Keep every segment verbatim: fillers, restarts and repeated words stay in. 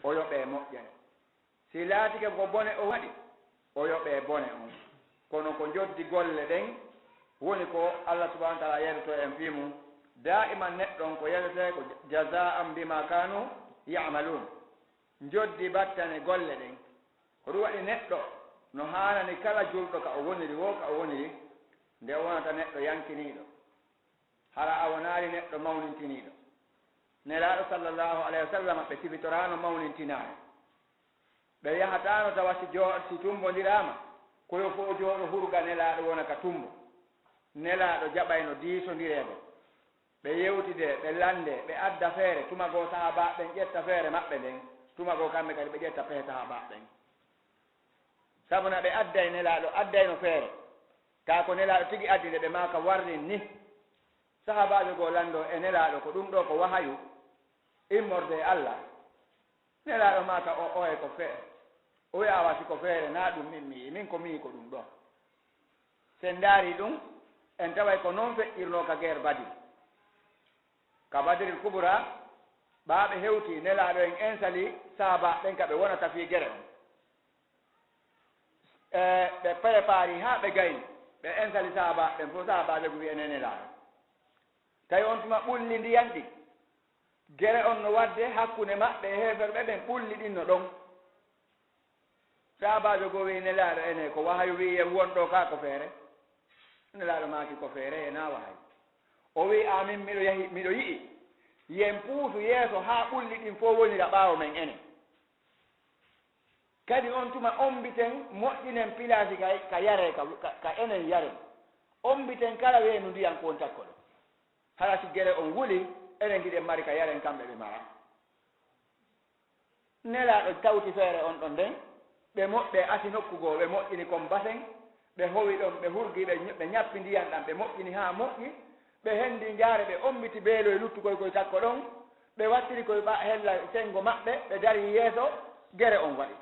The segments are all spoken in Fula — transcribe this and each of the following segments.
o yoɓee moƴƴere. Si laatike ko bone o waɗi, o yoɓee bone on. Kono ko njoddi golle ɗen woni ko Allah subhanahu wa ta'ala yaltoo en fii mun. Daa'iman neɗɗo on ko yaltee ko jaza'an bima kanu ya'malun. Njoddi battane golle ɗen. Ko ɗum waɗi neɗɗo no haanani kala julɗo ka o woniri woo, ka o woniri, nde o wonata neɗɗo yankiniiɗo. Hara a wonaali neɗɗo mawnintiniiɗo. Nelaaɗo sallallahu alayhi wa sallam ɓe sifitoraano mawnintinaaɗo. Ɓe yahataano tawa si joo-, si tumbondiraama, koyo fof jooɗo hurga Nelaaɗo wona ka tumbo. Nelaaɗo jaɓayno diisondireede. Ɓe yewtidee, ɓe lanndee, ɓe adda feere, tuma goo sahaabaaɓe ɓen ƴetta feere maɓɓe nden, tuma goo kamɓe kadi ɓe ƴetta pehe sahaabaaɓe ɓen. Sabu na ɓe adday Nelaaɗo, addayno feere. Kaa ko Nelaaɗo tigi addi nde ɓe maaka warrin ni. Sahaabaaɓe goo lanndoo e Nelaaɗo ko ɗum ɗoo ko wahayu immorde e Allah. Nelaaɗo maaka o, oye ko feere. O wi'a awa si ko feere, naa ɗum min mi yi'i, min ko mi yi'i ko ɗum ɗoo. Si en ndaarii ɗum, en taway ko non feƴƴirnoo ka guerre Badri. Ka Badril Kubra, ɓaa ɓe hewtii, Nelaaɗo en ensali sahaabaaɓe ɓen ka ɓe wonata fii gere on. E, ɓe préparii haa ɓe gayni, ɓe ensali sahaabaaɓe ɓen fof, sahaabaaɓe goo wi'i enen Nelaaɗo. Tawi on tuma ɓulli ndiyan ɗin. Gere on no waɗde hakkunde maɓɓe e heeferɓe ɓen, ɓulli ɗin no ɗon. Sahaabaajo goo wi'i, Nelaaɗo, enen ko wahayu wi'i en won ɗoo kaa ko feere? Nelaaɗo maaki, ko feere, e naa wahayu. O wi'i, amin miɗo yahi, miɗo yi'i. Yen puusu yeeso haa ɓulli ɗin fof wonira ɓaawo men enen. Kadi on tuma ombiten, moƴƴinen pilaasi ka, ka yaree, ka, ka, ka enen yaren. Ombiten kala weendu ndiyan ko won takko ɗon. Hara si gere on wuli, enen hiɗen mari ka yaren, kamɓe ɓe maraa. Nelaaɗo tawti feere on ɗon nden, ɓe mo-, ɓe asi nokku goo, ɓe moƴƴini kon basen, ɓe howi ɗon, ɓe hurgi, ɓe ñ-, ɓe ñappi ndiyan ɗan, ɓe moƴƴini haa moƴƴi, ɓe hendi njaare, ɓe ombiti beeloy luttukoy koy takko ɗon, ɓe wattiri koy ɓa-, hella senngo maɓɓe, ɓe darii yeeso, gere on waɗi.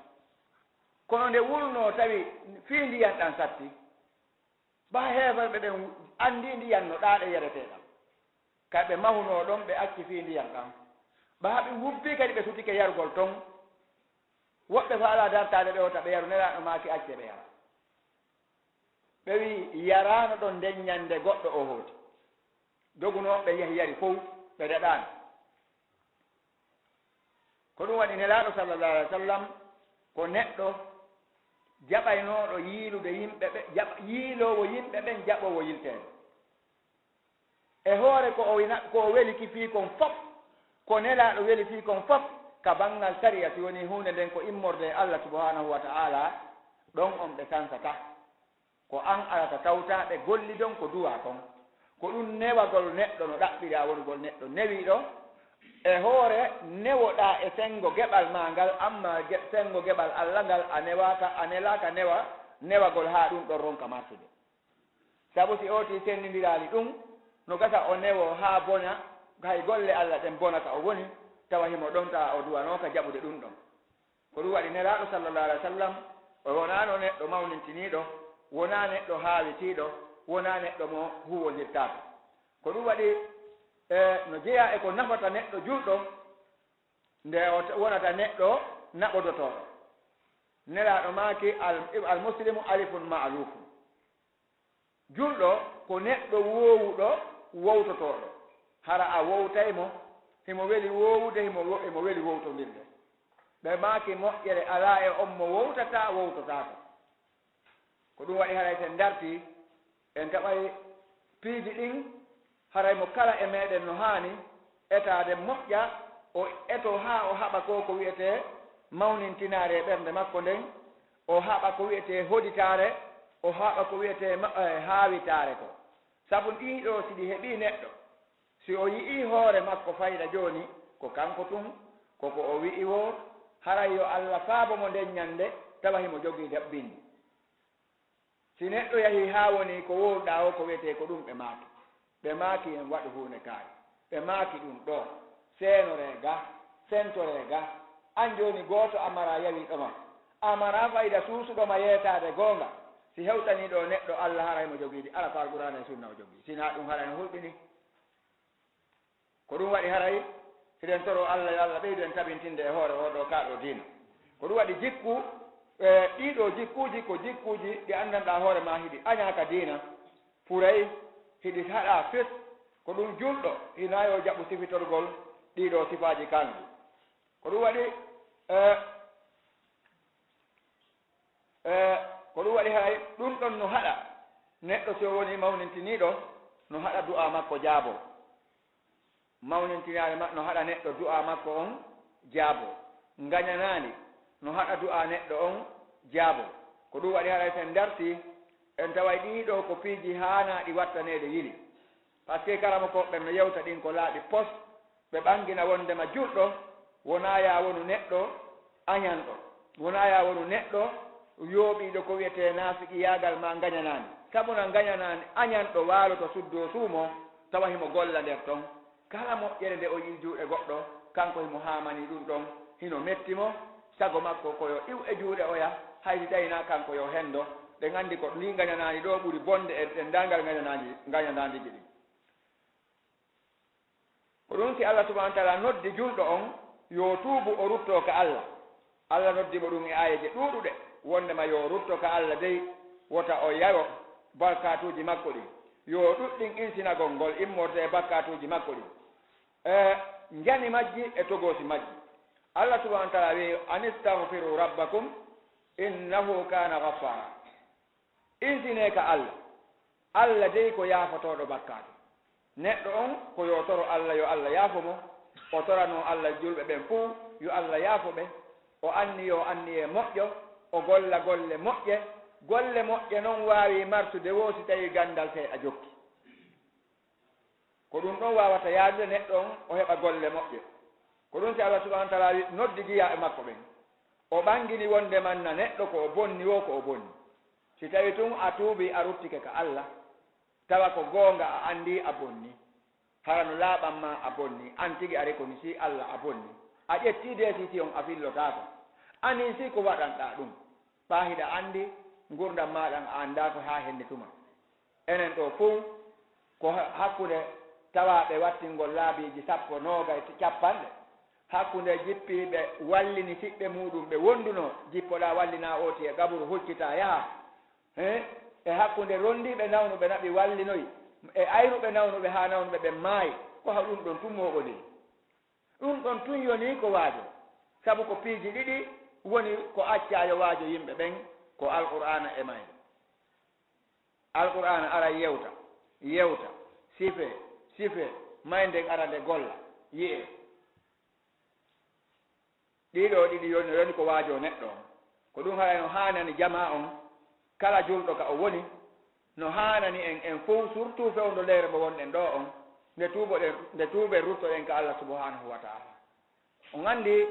Kono nde wulnoo tawi fii ndiyan ɗan satti, ɓa heeferɓe ɓen anndii ndiyan no ɗaaɗe yaretee ɗan. Ka ɓe mahunoo ɗon, ɓe acci fii ndiyan ɗan. Ɓa ɓe wubbii kadi, ɓe sutike yarugol ton. Woɓɓe faalaa dartaade ɓe wota ɓe yaru, Nelaaɗo maaki, accee ɓe yara. Ɓe wi'i, yaraano ɗon nden ñannde goɗɗo o hooti. Dogunooɓe ɓen yahi yari fow, ɓe daɗaano. Ko ɗum waɗi Nelaaɗo sallallahu alaihi wa sallam ko neɗɗo jaɓaynooɗo yiilude yimɓe ɓe, jaɓ-, yiiloowo yimɓe ɓen, jaɓoowo yilteede. E hoore ko o wina-, ko o weli ki fii kon fof, ko Nelaaɗo weli fii kon fof, ka banngal sariya, si wonii huunde nden ko immorde e Allah subhanahu wa ta'ala, ɗon on ɓe sansataa. Ko an arata tawta ɓe gollidon ko duwaa kon. Ko ɗum newagol neɗɗo no ɗaɓɓiraa wonugol neɗɗo newiiɗo. E hoore newoɗaa e senngo geɓal maa ngal, amma ge-, senngo geɓal Allah ngal a newaaka, a nelaaka newa-, newagol haa ɗum ɗon ronka marsude. Sabu si ootii senndindiraali ɗum, no gasa o newoo haa bona, hay golle Allah ɗen bona ka o woni, tawa himo ɗon, tawa o duwanooka jaɓude ɗum ɗon. Ko ɗum waɗi Nelaaɗo sallallahu alaihi wa sallam, o wonaano neɗɗo mawnintiniiɗo, wonaa neɗɗo haawitiiɗo, wonaa neɗɗo mo huuwondirtaako. Ko ɗum waɗi, e, no jeyaa e ko nafata neɗɗo julɗo, nde o t-, wonata neɗɗo naɓodotooɗo. Nelaaɗo maaki, al, al muslimu alifun ma'alufun. Julɗo ko neɗɗo woowuɗo, wowtotooɗo. Hara a wowtay mo, himo weli woowude, himo wo-, himo weli wowtondirde. Ɓe maaki moƴƴere alaa e on mo wowtataa, wowtotaako. Ko ɗum waɗi haray si en dartii, en taɓay piiji ɗin, haray mo kala e meɗen no haani etaade moƴƴa, o eto haa o haɓa ko, ko wi'etee mawnintinaare e ɓernde makko nden, o haɓa ko wi'etee hoditaare, o haɓa ko wi'etee ma-, eh, haawitaare ko. Sabu ɗii ɗoo, si ɗi heɓii neɗɗo, si o yi'ii hoore makko fayda jooni, ko kanko tun, ko ko o wi'i woo, haray yo Allah faabo mo nden ñannde, tawa himo jogii dabbindi. Si neɗɗo yahii haa wonii ko wowluɗaa o, ko wi'etee ko ɗum ɓe maaki. Ɓe maaki en waɗu huunde kaari. Ɓe maaki ɗum ɗoo. Seenoree ga, sentoree ga. An jooni gooto a maraa yawiiɗo ma. A maraa fayda suusuɗo ma yeetaade goonga. Si hewtanii ɗoo neɗɗo Allah haray mo jogiidi, ala ko Alqur'aana e Sunna o jogii. Si naa ɗum haray no hulɓinii. Ko ɗum waɗi haray Hiɗen toro Alla, yo Alla ɓeydu en tabintinde e hoore oo ɗoo kaa ɗoo diina. Ko ɗum waɗi jikku, e ɗii ɗoo jikkuuji, ko jikkuuji ɗi anndanɗaa hoore maa hiɗi añaa ka diina, furay, hiɗi haɗaa fes, ko ɗum julɗo, hinaa yo jaɓu sifitorgol ɗii ɗoo sifaaji kalɗi. Ko ɗum waɗi, e, E, ko ɗum waɗi haray ɗum ɗon no haɗa neɗɗo, si o woni mawnintiniiɗo, no haɗa du'aa makko jaaboo. Mawnintinaare ma-, no haɗa neɗɗo du'aa makko on jaaboo. Ngañanaali no haɗa du'aa neɗɗo on jaaboo. Ko ɗum waɗi haray si en dartii, en taway ɗii ɗoo ko piiji haanaaɗi wattaneede yili. Parce que karamokooɓe ɓen no yewta ɗin ko laaɓi pos, ɓe ɓangina wonndema julɗo wonaa yaa wonu neɗɗo añanɗo, wonaa yaa wonu neɗɗo yooɓiiɗo ko wiyetee naafiqiyaagal maa ngañanaani. Sabu na ngañanaani, añanɗo waaloto suddoo suumoo, tawa himo golla nder ton. Kala moƴƴere nde o yi'i juuɗe goɗɗo, kanko himo haamanii ɗum ɗon, hino metti mo, sago makko ko yo iw e juuɗe oya, hay si tawi naa kanko yo henndo. Ɗen anndi ko ndii ngañanaani ɗoo ɓuri bonde e denndaangal ngañanaanji, ngañanaandiiji ɗin. Ko ɗum si Allah subhanahu wa ta'ala noddi julɗo on yo tuubu, o ruttoo ka Allah. Allah noddi mo ɗum e aayeeje ɗuuɗuɗe, wonndema yo rutto ka Allah dey, wota o yaro bakkaatuuji makko ɗin. Yo ɗuɗɗin insinagol ngol immorde e bakkaatuuji makko ɗin. E, njani majji e togoosi majji. Allah subhanahu wa ta'ala wi'i, "An istaghfiru rabbakum innahu kana ghaffara." Insinee ka Allah. Allah dey ko yaafotooɗo bakkaatu. Neɗɗo on ko yo toro Allah, yo Allah yaafo mo. O toranoo Allah julɓe ɓen fow, yo Allah yaafo ɓe. O anniyoo anniyee moƴƴo, o golla golle moƴƴe. Golle moƴƴe non waawi martude woo si tawii ganndal seeɗa jokki. Ko ɗum ɗon waawata yaadude neɗɗo on o heɓa golle moƴƴe. Ko ɗum si Allah subhanahu wa ta'ala noddi jiyaaɓe makko ɓen. O ɓangini wonde man na neɗɗo ko o bonni woo ko o bonni. Si tawi tun a tuubii a ruttike ka Allah, tawa ko goonga a anndii a bonni. Hara no laaɓan maa a bonni, an tigi a rekonisii Allah a bonni. A ƴettii deesiti on a fillotaako. Aninsii ko waɗanɗaa ɗum. Ɓaa hiɗa anndi ngurndan maaɗan a anndaa ko haa hennde tuma. Enen ɗoo fow ko ha-, hakkunde tawaaɓe wattingol laabiiji sappo, noogay, capanɗe. Hakkunde jippiiɓe wallini siɓɓe muuɗum ɓe wondunoo, jippoɗaa wallinaa ooti e qaburu huccitaa yahaa. He? E hakkunde ronndiiɓe nawnuɓe naɓi wallinoyi, e aynuɓe nawnuɓe haa nawnuɓe ɓen maayi, ko ha ɗum ɗon tun mooɓondiri. Ɗum ɗon tun yonii ko waajoo. Sabu ko piiji ɗiɗi woni ko accaa yo waajo yimɓe ɓen, ko Alqur'aana e mayde. Alqur'aana ara yewta, yewta, sifee, sifee, mayde ara nde golla, yi'ee. Ɗii ɗoo ɗiɗi yoni, yoni ko waajoo neɗɗo on. Ko ɗum haray no haanani jamaa on, kala julɗo ka o woni, no haanani en, en fow, surtout fewndo leyre mo wonɗen ɗoo on, nde tuuboɗen, nde tuuben ruttoɗen ka Allah subhanahu wa ta'ala. On anndi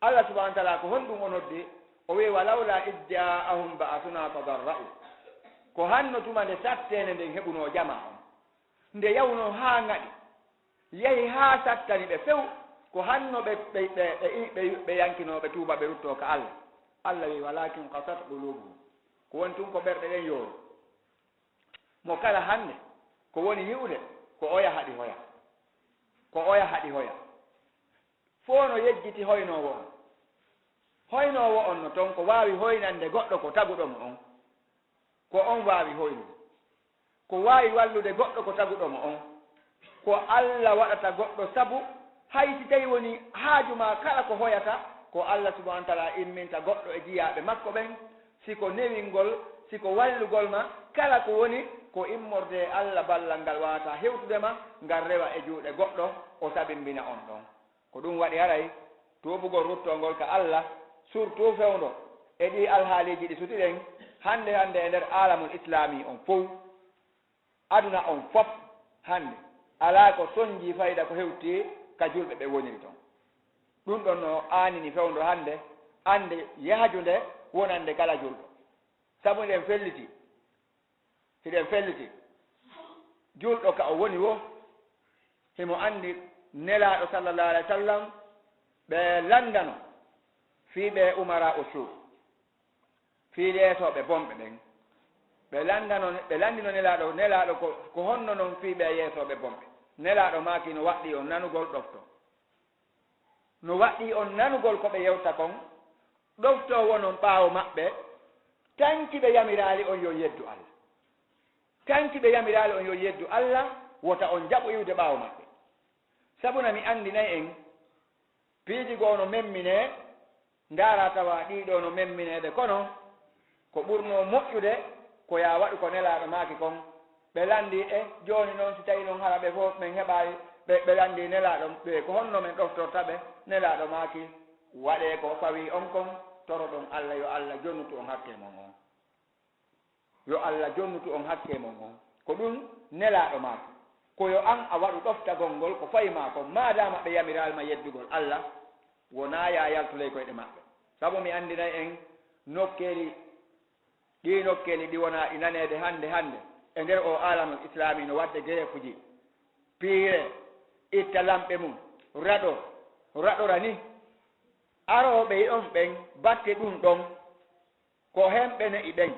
Allah subhanahu wa ta'ala ko honɗum o noddi? O wi'i, "Wa lawla idh ja'ahum ba'athuna tadarra'u." Ko hanno tuma nde satteende nden heɓunoo jamaa on, nde yawnoo haa ŋaɗi, yahi haa sattani ɓe few, ko hanno ɓe, ɓe, ɓe, ɓe, ɓe, ɓe yankinoo, ɓe tuuba, ɓe ruttoo ka Allah. Allah wi'i, "Walakin qasat qulubuhum." Ko woni tun ko ɓerɗe ɗen yoori. Mo kala hannde ko woni yi'ude, ko oya haɗi hoya. Ko oya haɗi hoya. Foo no yejjiti hoynoowo on. Hoynoowo on no ton ko waawi hoynande goɗɗo ko taguɗo mo on. Ko on waawi hoynude. Ko waawi wallude goɗɗo ko taguɗo mo on. Ko Alla waɗata goɗɗo sabu, hay si tawi woni haaju maa kala ko hoyata, ko Alla subhaanahu wa ta'aalaa imminta goɗɗo e jiyaaɓe makko ɓen, si ko newingol, si ko wallugol ma, kala ko woni ko immorde e Alla, ballal ngal waawataa hewtude ma, ngal rewa e juuɗe goɗɗo, o sabimbina on ɗon. Ko ɗum waɗi haray tuubugol ruttoongol ka Alla, surtout fewndo e ɗii alhaaliiji ɗi suti ɗen hannde hannde e nder aalamul islaami on fow, aduna on fof hannde, alaa ko soñjii fayda ko hewti ka julɓe ɓe woniri ton. Ɗum ɗon no aanini fewndo hannde, annde yahajunde wonande kala julɗo. Sabu eɗen felliti, hiɗen felliti, julɗo ka o woni wo, himo anndi Nelaaɗo sallallahu alaihi wasallam, ɓe lanndano fii ɓe umara o suu, fii yeesooɓe bonɓe ɓen. Ɓe lanndano, ɓe lanndino Nelaaɗo, Nelaaɗo ko, ko honno non fii ɓe yeesooɓe bonɓe? Nelaaɗo maaki no waɗɗii on nanugol ɗofto. no waɗɗii on nanugol ko ɓe yewta kon, ɗoftoo wonon ɓaawo maɓɓe, tanki ɓe yamiraali on yo yeddu Alla. Tanki ɓe yamiraali on yo yeddu Alla, wota on jaɓu iwde ɓaawo maɓɓe. Sabuna mi anndinay en, piiji goo no memminee, ndaaraa tawa ɗii ɗoo no memmineede, kono ko ɓurnoo moƴƴude ko yaa waɗu ko Nelaaɗo maaki kon. Ɓe lanndii, e jooni non, si tawii non hara ɓe fof men heɓaali, ɓe, ɓe lanndii Nelaaɗo, ɓe, ko honno men ɗoftorta ɓe? Nelaaɗo maaki, waɗee ko fawii on kon, toroɗon Alla, yo Alla jonnutu on hakke mon on. Yo Alla jonnutu on hakke mon on. Ko ɗun Nelaaɗo maaki. Ko yo an a waɗu ɗoftagol ngol ko fawi maa kon, maadaama ɓe yamiraali ma yeddugol Alla, wonaa yaa yaltu ley koyɗe maɓɓe. Sabu mi anndinay en nokkeeli, ɗii nokkeeli ɗi wonaa ɗi naneede hannde hannde e nder oo aalamul islaami no waɗde gereefuuji, piire, itta lamɓe mun, raɗo, raɗora ni. Arooɓe e on ɓen batte ɗun ɗon, ko hemɓe ne'i ɓen.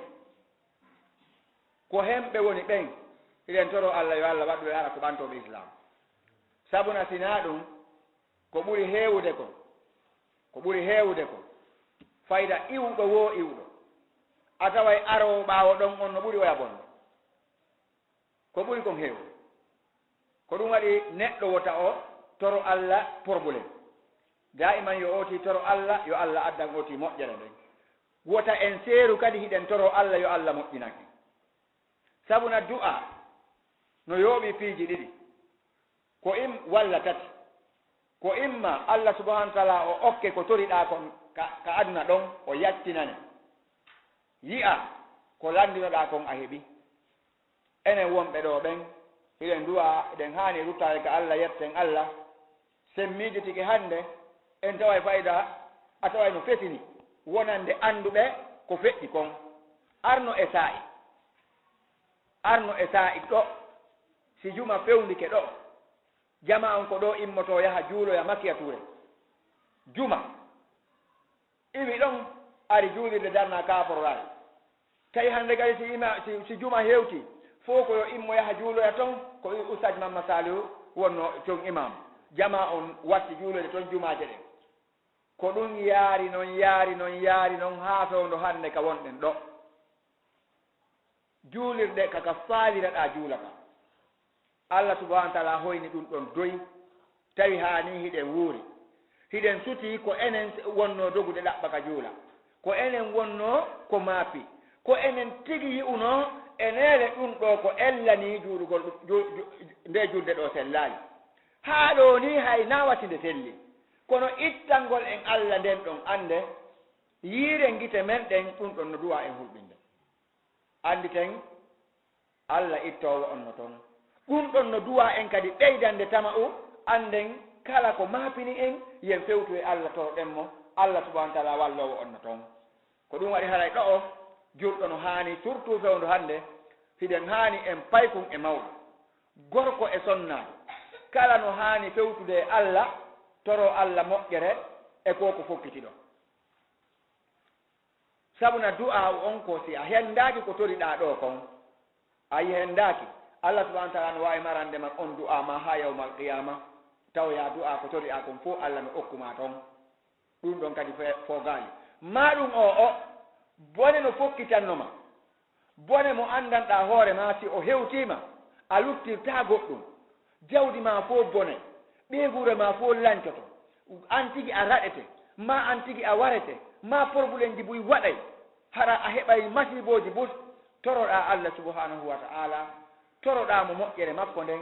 Ko hemɓe woni ɓen. Hiɗen toroo Alla, yo Alla waɗu e ara ko ɓantooɓe Islaam. Sabuna sinaa ɗun, ko ɓuri heewude kon, ko ɓuri heewude kon, fayda iwɗo woo iwɗo, a taway aroowo ɓaawo ɗon on no ɓuri oya bonde. Ko ɓuri kon heewude. Ko ɗun waɗi neɗɗo wota o toro Alla problème. Daa'iman yo ooti toro Alla, yo Alla addan ooti moƴƴere nden. Wota en seeru kadi hiɗen toroo Alla yo Alla moƴƴinan en. Sabuna du'aa no yooɓii piiji ɗiɗi. Ko im-, walla tati. Ko imma Alla subhaanahu wa ta'aalaa o okke ko toriɗaa kon ka, ka aduna ɗon, o yattinane. Yi'a ko lanndinoɗaa kon a heɓi. Enen wonɓe ɗoo ɓen, hiɗen du'aa, eɗen haani ruttaade ka Alla, yetten Alla. Sen miijotike hannde, en taway fayda, a taway no fesini wonande annduɓe ko feƴƴi kon. Arno e saa'i, arno e saa'i ɗo, si juma fewndike ɗo, jamaa on ko ɗo immotoo yaha juuloya Makiya Tuure. Juma. Iwi ɗon, ari juulirde darnaa kaafororaay. Tawi hannde kadi si ima-, si, si juma hewti, fof ko yo immo yaha juuloya ton, ko i-, Ustaaj Mamma Saalihu wonno ton imam. Jamaa on watti juuloyde ton jumaaje ɗen. Ko ɗun yaari non, yaari non, yaari non, haa fewndo hannde ka wonɗen ɗo. Juulirɗe ka, ka faaliraɗaa juulata. Alla subhaanahu wa ta'aalaa hoyni ɗun ɗon doy, tawi haa nii hiɗen wuuri. Hiɗen sutii ko enen wonnoo dogude ɗaɓɓa ka juula. Ko enen wonnoo ko maapi. Ko enen tigi yi'unoo e neele ɗun ɗoo ko ella nii juulugol ɗun, ju-, ju-, ndee julde ɗoo sellaali. Haa ɗoo nii hay naa wati nde selli. Kono ittangol en Alla nden ɗon annde, yiiren gite men ɗen, ɗun ɗon no du'aa en hulɓinde. Annditen Alla ittoowo on no ton. Ɗun ɗon no du'aa en kadi ɓeydande tama'u, annden kala ko maapini en, yen fewtu e Alla toroɗen mo, Alla subhaanahu wa ta'aalaa walloowo on no ton. Ko ɗun waɗi haray ɗo'o, julɗo no haani, surtout fewndo hannde, hiɗen haani en paykun e mawɗo, gorko e sonnaajo, kala no haani fewtude e Alla, toroo Alla moƴƴere e ko ko fokkiti ɗon. Sabuna du'aa'u on ko si a henndaaki ko toriɗaa ɗoo kon, a henndaaki. Alla subhaanahu wa ta'aalaa no waawi marande ma on du'aa maa haa yawmal qiyaama, tawoyaa du'aa ko toriɗaa kon fow Alla no okku ma ton. Ɗun ɗon kadi fe-, foogaali. Maa ɗun o, o, bone no fokkitanno ma. Bone mo anndanɗaa hoore maa, si o hewtii ma, a luttirtaa goɗɗun. Jawdi maa fow bone, ɓeynguure maa fow lancoto, an tigi a raɗete, maa an tigi a warete, maa porbulenji buy waɗay, hara a heɓay masiibooji bus, toroɗaa Alla subhaanahu wa ta'aalaa, toroɗaa mo moƴƴere makko nden,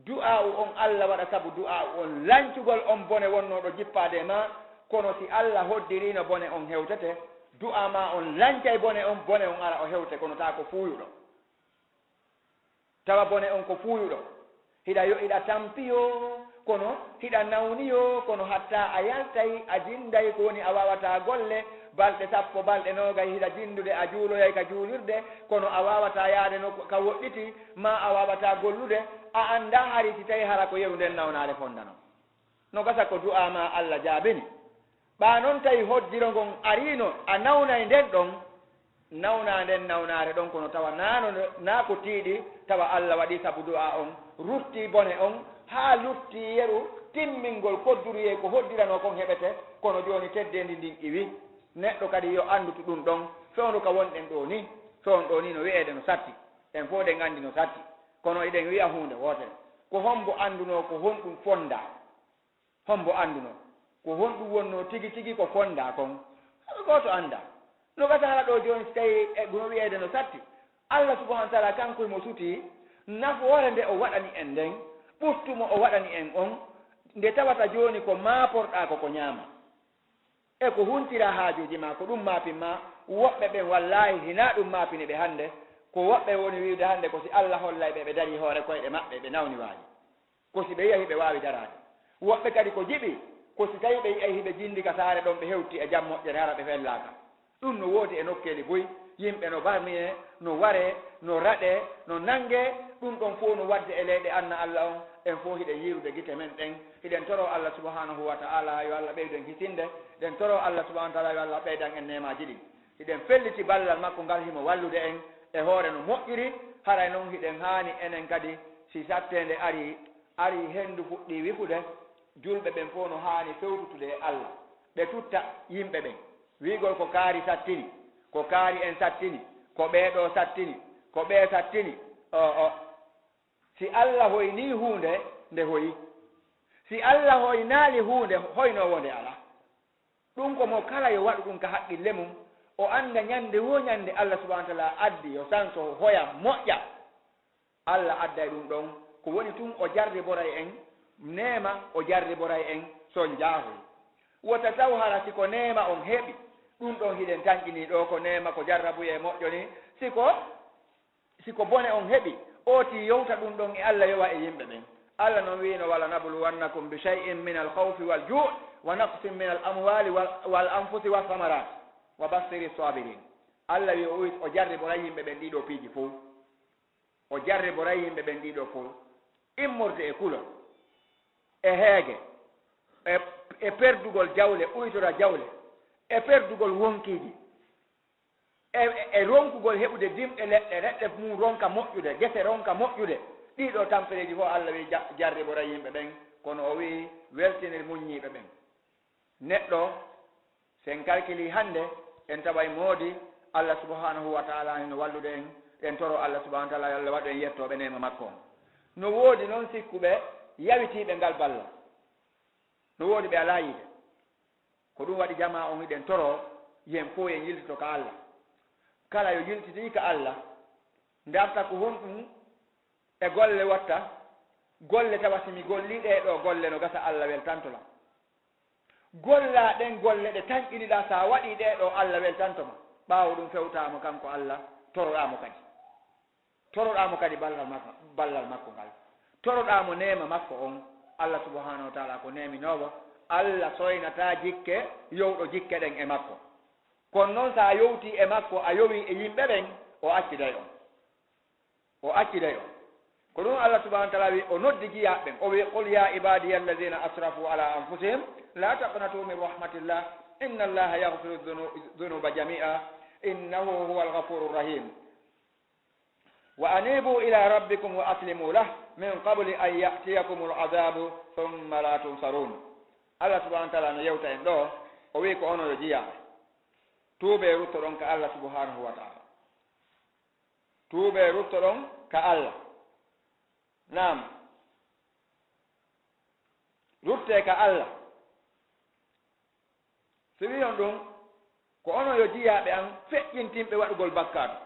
du'aa'u on Alla waɗa sabu du'aa'u on lancugol on bone wonnooɗo jippaade e maa, kono si Alla hoddiriino bone on hewtete, du'aa maa on lancay bone on, bone on ara o hewte, kono taa ko fuuyuɗo. Tawa bone on ko fuuyuɗo. Hiɗa yo, hiɗa tampi yo, kono hiɗa nawni yo, kono hatta a yaltay, a jinday, ko woni a waawataa golle, balɗe sappo, balɗe noogay hiɗa jindude, a juuloyay ka juulirde, kono a waawataa yaade no ka woɗɗiti, maa a waawataa gollude, a anndaa hari si tawi hara ko yeru nden nawnaare fondano. No gasa ko du'aa maa Alla jaabini. Ɓaa non tawi hoddiro ngon ariino, a nawnay nden ɗon, nawnaa nden nawnaare ɗon, kono tawa naano, naa ko tiiɗi, tawa Alla waɗii sabu du'aa on, ruttii bone on, haa luttii yeru, Timmingol kodduruyee ko hoddiranoo kon heɓete, kono jooni teddeendi ndin iwi. Neɗɗo kadi yo anndutu ɗun ɗon, fewndo ka wonɗen ɗoo nii, fewndo ɗoo nii no wi'eede no satti. En fow eɗen anndi no satti, kono eɗen wi'a huunde wootere. Ko hombo anndunoo ko honɗun fondaa? Hombo anndunoo ko honɗun wonnoo tigi tigi ko fondaa kon? Hay gooto anndaa. No gasa hara ɗoo jooni, si tawii e no wi'eede no satti, Allah subhanahu wa taala kanko himo sutii nafoore nde o waɗani en nden, ɓuttu mo o waɗani en on, nde tawata jooni ko maaporɗaa ko ko ñaama e ko huntira haajuuji maa, ko ɗun maapin maa. Woɓɓe ɓen, wallaahi, hinaa ɗun maapini ɓe hannde. Ko woɓɓe woni wi'ude hannde ko si Allah hollay ɓe, ɓe darii hoore koyɗe maɓɓe, ɓe nawni waawi. Ko si ɓe yi'ay hiɓe waawi daraade. Woɓɓe kadi ko jiɓi, ko si tawii ɓe yi'ay hiɓe jinndi ka saare ɗon, ɓe hewti e jam moƴƴere, hara ɓe fellaaka. Ɗun no woodi e nokkeeli buy, yimɓe no barmiyee, no waree, no raɗee, no nanngee. Ɗun ɗon fow no waɗde e leyɗe anna Allah on. En fow hiɗen yiirude gite men ɗen, hiɗen toroo Allah subhanahu wa ta'ala yo Allah ɓeydu en hisinde, hiɗen toroo Allah subhanahu wa ta'ala yo Allah ɓeydan en neemaaji ɗin. Hiɗen felliti ballal makko ngal, himo wallude en e hoore no moƴƴiri, haray non hiɗen haani enen kadi, si satteende arii, arii henndu fuɗɗii wifude, julɓe ɓen fow no haani fewtutude e Allah, ɓe tutta yimɓe ɓen. Wi'ugol ko kaari sattini, ko kaari en sattini, ko ɓee ɗoo sattini, ko ɓee sattini, o, o. Si Allah hoynii huunde, nde hoyi. Si Allah hoynaali huunde, hoynoowo nde alaa. Ɗun ko mo kala yo waɗu ɗun ka haqqille mun, o annda ñande woo ñande Allah subhanahu wa ta'ala addi yo sanso hoya moƴƴa. Allah adday ɗun ɗon, ko woni tun o jarriboray en neema, o jarriboray en son jaahoy. Wota taw hara si ko neema on heɓi, ɗun ɗon hiɗen tanƴinii ɗoo ko neema, ko jarrabuyee moƴƴo nii, si ko Si ko bone on heɓi, ootii yowta ɗun ɗon e Allah yowa e yimɓe ɓen. Allah non wi'ino, "ولنبلونكم بشيء من الخوف والجوع ونقص من الأموال وال-، والأنفس والثمرات وبشر الصابرين." Allah wi'i o, o jarriboray yimɓe ɓen ɗii ɗoo piiji fow. O jarriboray yimɓe ɓen ɗii ɗoo fow. Immorde e kulol, e heege, e, e perdugol jawle, uytora jawle, e perdugol wonkiiji. E, e, e ronkugol heɓude dimɗe leɗɗe, leɗɗe mum ronka moƴƴude, gese ronka moƴƴude. Ɗii ɗoo tampereeji fow Allah wi'i ja-, jarriboray yimɓe ɓen, kono o wi'i weltinir muññiiɓe ɓen. Neɗɗo, si en kalkilii hannde, en taway moodi Allah subhanahu wa ta'ala hino wallude en, en toroo Allah subhanahu wa ta'ala yo Allah waɗu en yettooɓe neema makko on. No woodi non sikkuɓe yawitiiɓe ngal ballal. No woodi ɓe alaa yiide. Ko ɗun waɗi jamaa on hiɗen toroo, yo en fow en yiltito ka Allah. Kala yo yiltitii ka Allah, ndarta ko honɗun e golle watta, golle tawa si mi gollii ɗee ɗoo golle no gasa Allah weltanto lan. Gollaa ɗen golle ɗe tanƴiniɗaa, si a waɗii ɗee ɗoo Allah weltanto ma. Ɓaawo ɗun fewtaa mo kanko Allah, toroɗaa mo kadi. Toroɗaa mo kadi ballal makko, ballal makko ngal. Toroɗaa mo neema makko on. Allah subhanahu wa ta'ala ko neeminoowo. Allah soynataa jikke yowɗo jikke ɗen e makko. Kono non, si a yowtii e makko, a yowii e yimɓe ɓen, o acciday on. O acciday on. Ko ɗun Allah subhanahu wa ta'ala wi'i, o noddi jiyaaɓe ɓen, o wi'i, "قل يا عبادي الذين أسرفوا على أنفسهم لا تقنطوا من رحمة الله إن الله يغفر الذنو-، الذنوب جميعا إنه هو الغفور الرحيم." "وأنيبوا إلى ربكم وأسلموا له من قبل أن يأتيكم العذاب ثم لا تنصرون." Allah subhanahu wa ta'ala no yewta en ɗoo, o wi'i ko onon yo jiyaaɓe, tuubee ruttoɗon ka Allah subhanahu wa ta'ala. Tuubee ruttoɗon ka Allah. Naam. Ruttee ka Allah. Si wi'i on ɗun, ko onon yo jiyaaɓe an feƴƴintinɓe waɗugol bakkaatu.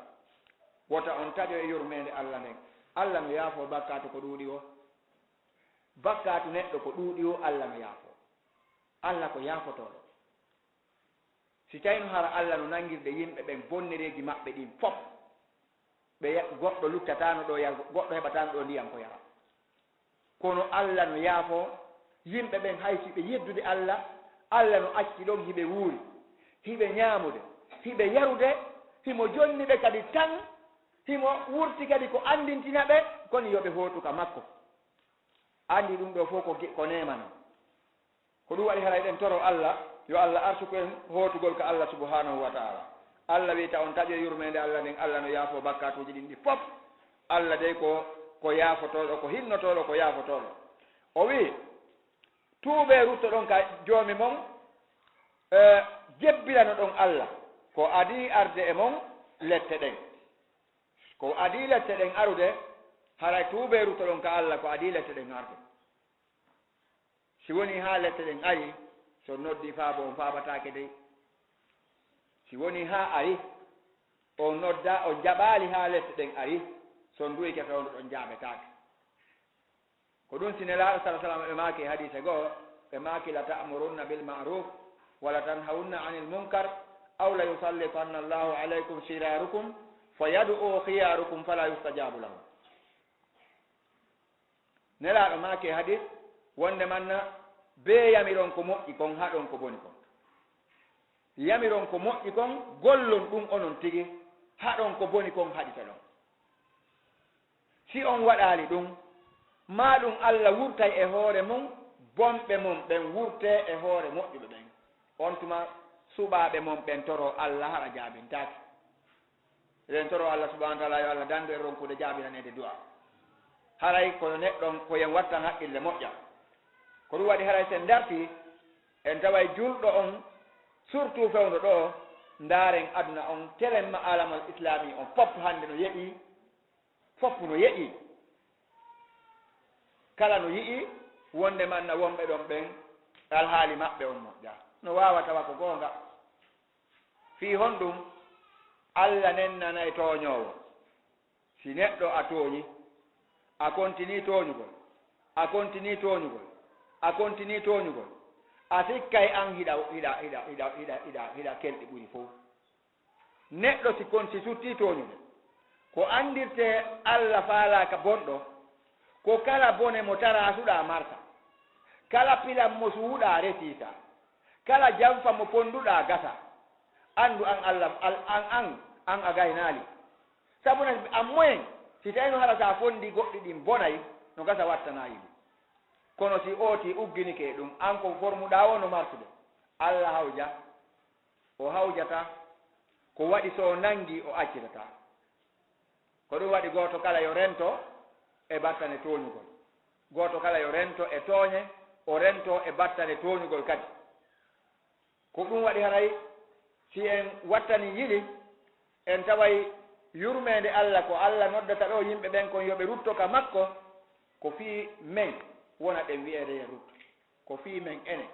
Wota on taƴo e yurmeende Allah nden. Allah no yaafoo bakkaatu ko ɗuuɗi woo. Bakkaatu neɗɗo ko ɗuuɗi woo, Allah no yaafoo. Allah ko yaafotooɗo. Si tawino hara Allah no nangirde yimɓe ɓen bonnereeji maɓɓe ɗin fow, ɓe ya-, goɗɗo luttataano ɗoo yar-, goɗɗo heɓataano ɗoo ndiyan ko yara. Kono Allah no yaafoo yimɓe ɓen, hay si ɓe yeddude Allah, Allah no acci ɗon hiɓe wuuri, hiɓe ñaamude, hiɓe yarude, himo jonni ɓe kadi tan, himo wurti kadi ko anndintina ɓe, kono yo ɓe hootu ka makko. Anndi ɗun ɗoo fow ko gi-, ko neema non. Ko ɗun waɗi haray eɗen toroo Allah, yo Allah arsuku en hootugol ka Allah subhanahu wa ta'ala. Allah wi'i, ta on taƴo yurmeende Allah nden, Allah no yaafoo bakkaatuuji ɗin ɗi fow. Allah dey ko, ko yaafotooɗo, ko hinnotooɗo, ko yaafotooɗo. O wi'i, Tuubee, ruttoɗon ka Joomi mon, e, jebbilanoɗon Alla ko adii arde e mon lette ɗen. Ko adii lette ɗen arude, haray tuubee, ruttoɗon ka Alla ko adii lette ɗen arde. Si wonii haa lette ɗen ari, si on noddii faabo, on faabataake dey. Si wonii haa ari, on noddaa, on jaɓaali haa lette ɗen ari, si on duwike fewndo ɗon, jaabetaake. Ko ɗun si Nelaaɗo sallallaahu alayhi wa sallam ɓe maaki e hadiise goo, ɓe maaki, "لتأمرن بالمعروف ولتنهون عن المنكر أو ليسلطن الله عليكم شراركم فيدعو خياركم فلا يستجاب لهم." Nelaaɗo maaki e hadiis wonde manna, bee yamiron ko moƴƴi kon, haɗon ko boni kon. Yamiron ko moƴƴi kon, gollon ɗun onon tigi, haɗon ko boni kon, haɗitoɗon. Si on waɗaali ɗun, maa ɗun Alla wurtay e hoore mun bonɓe mon ɓen, wurtee e hoore moƴƴuɓe ɓen. On tuma suɓaaɓe mon ɓen toroo Alla, hara jaabintaake. Eɗen toroo Alla subhaanahu wa ta'aalaa yo Alla dandu en ronkude jaabinaneede du'aa. Haray kono neɗɗo on, ko yen wattan haqqille moƴƴa. Ko ɗun waɗi haray si en dartii, en taway julɗo on, surtout fewndo ɗoo, ndaaren aduna on, telen ma aalamal islaami on fof hannde no yeɗii, fof no yeɗii. Kala no yi'i wonde manna wonɓe ɗon ɓen, alhaali maɓɓe on moƴƴaa. No waawa tawa ko goonga. Fii honɗun? Alla nennanay tooñoowo. Si neɗɗo a tooñi, a kontinii tooñugol, a kontinii tooñugol, a kontinii tooñugol, a sikkay an hiɗa, hiɗa, hiɗa kelɗi ɓuri fow. Neɗɗo si kon, si suttii tooñude, ko anndirtee Alla faalaaka bonɗo, ko kala bone mo taraasuɗaa marsa, kala pilan mo suuɗaa resiisa, kala janfa mo fonnduɗaa gasa. Anndu an Alla, al-, an, an, an a gaynaali. Sabu na an moyen, si tawino hara sa fonndii goɗɗi ɗin bonay, no gasa wattanaayi ɗi. Kono si ootii ugginike e ɗun, an ko formuɗaa woo no marsude, Alla hawja. O hawjataa, ko waɗi so o nanngii, o accitataa. Ko ɗun waɗi gooto kala yo rento e battane tooñugol. Gooto kala yo rento e tooñe, o rento e battane tooñugol kadi. Ko ɗun waɗi haray si en wattanii yili, en taway yurmeende Alla ko Alla noddata ɗoo yimɓe ɓen kon yo ɓe rutto ka makko, ko fii men wona ɗen wi'eede yo rutto. Ko fii men enen.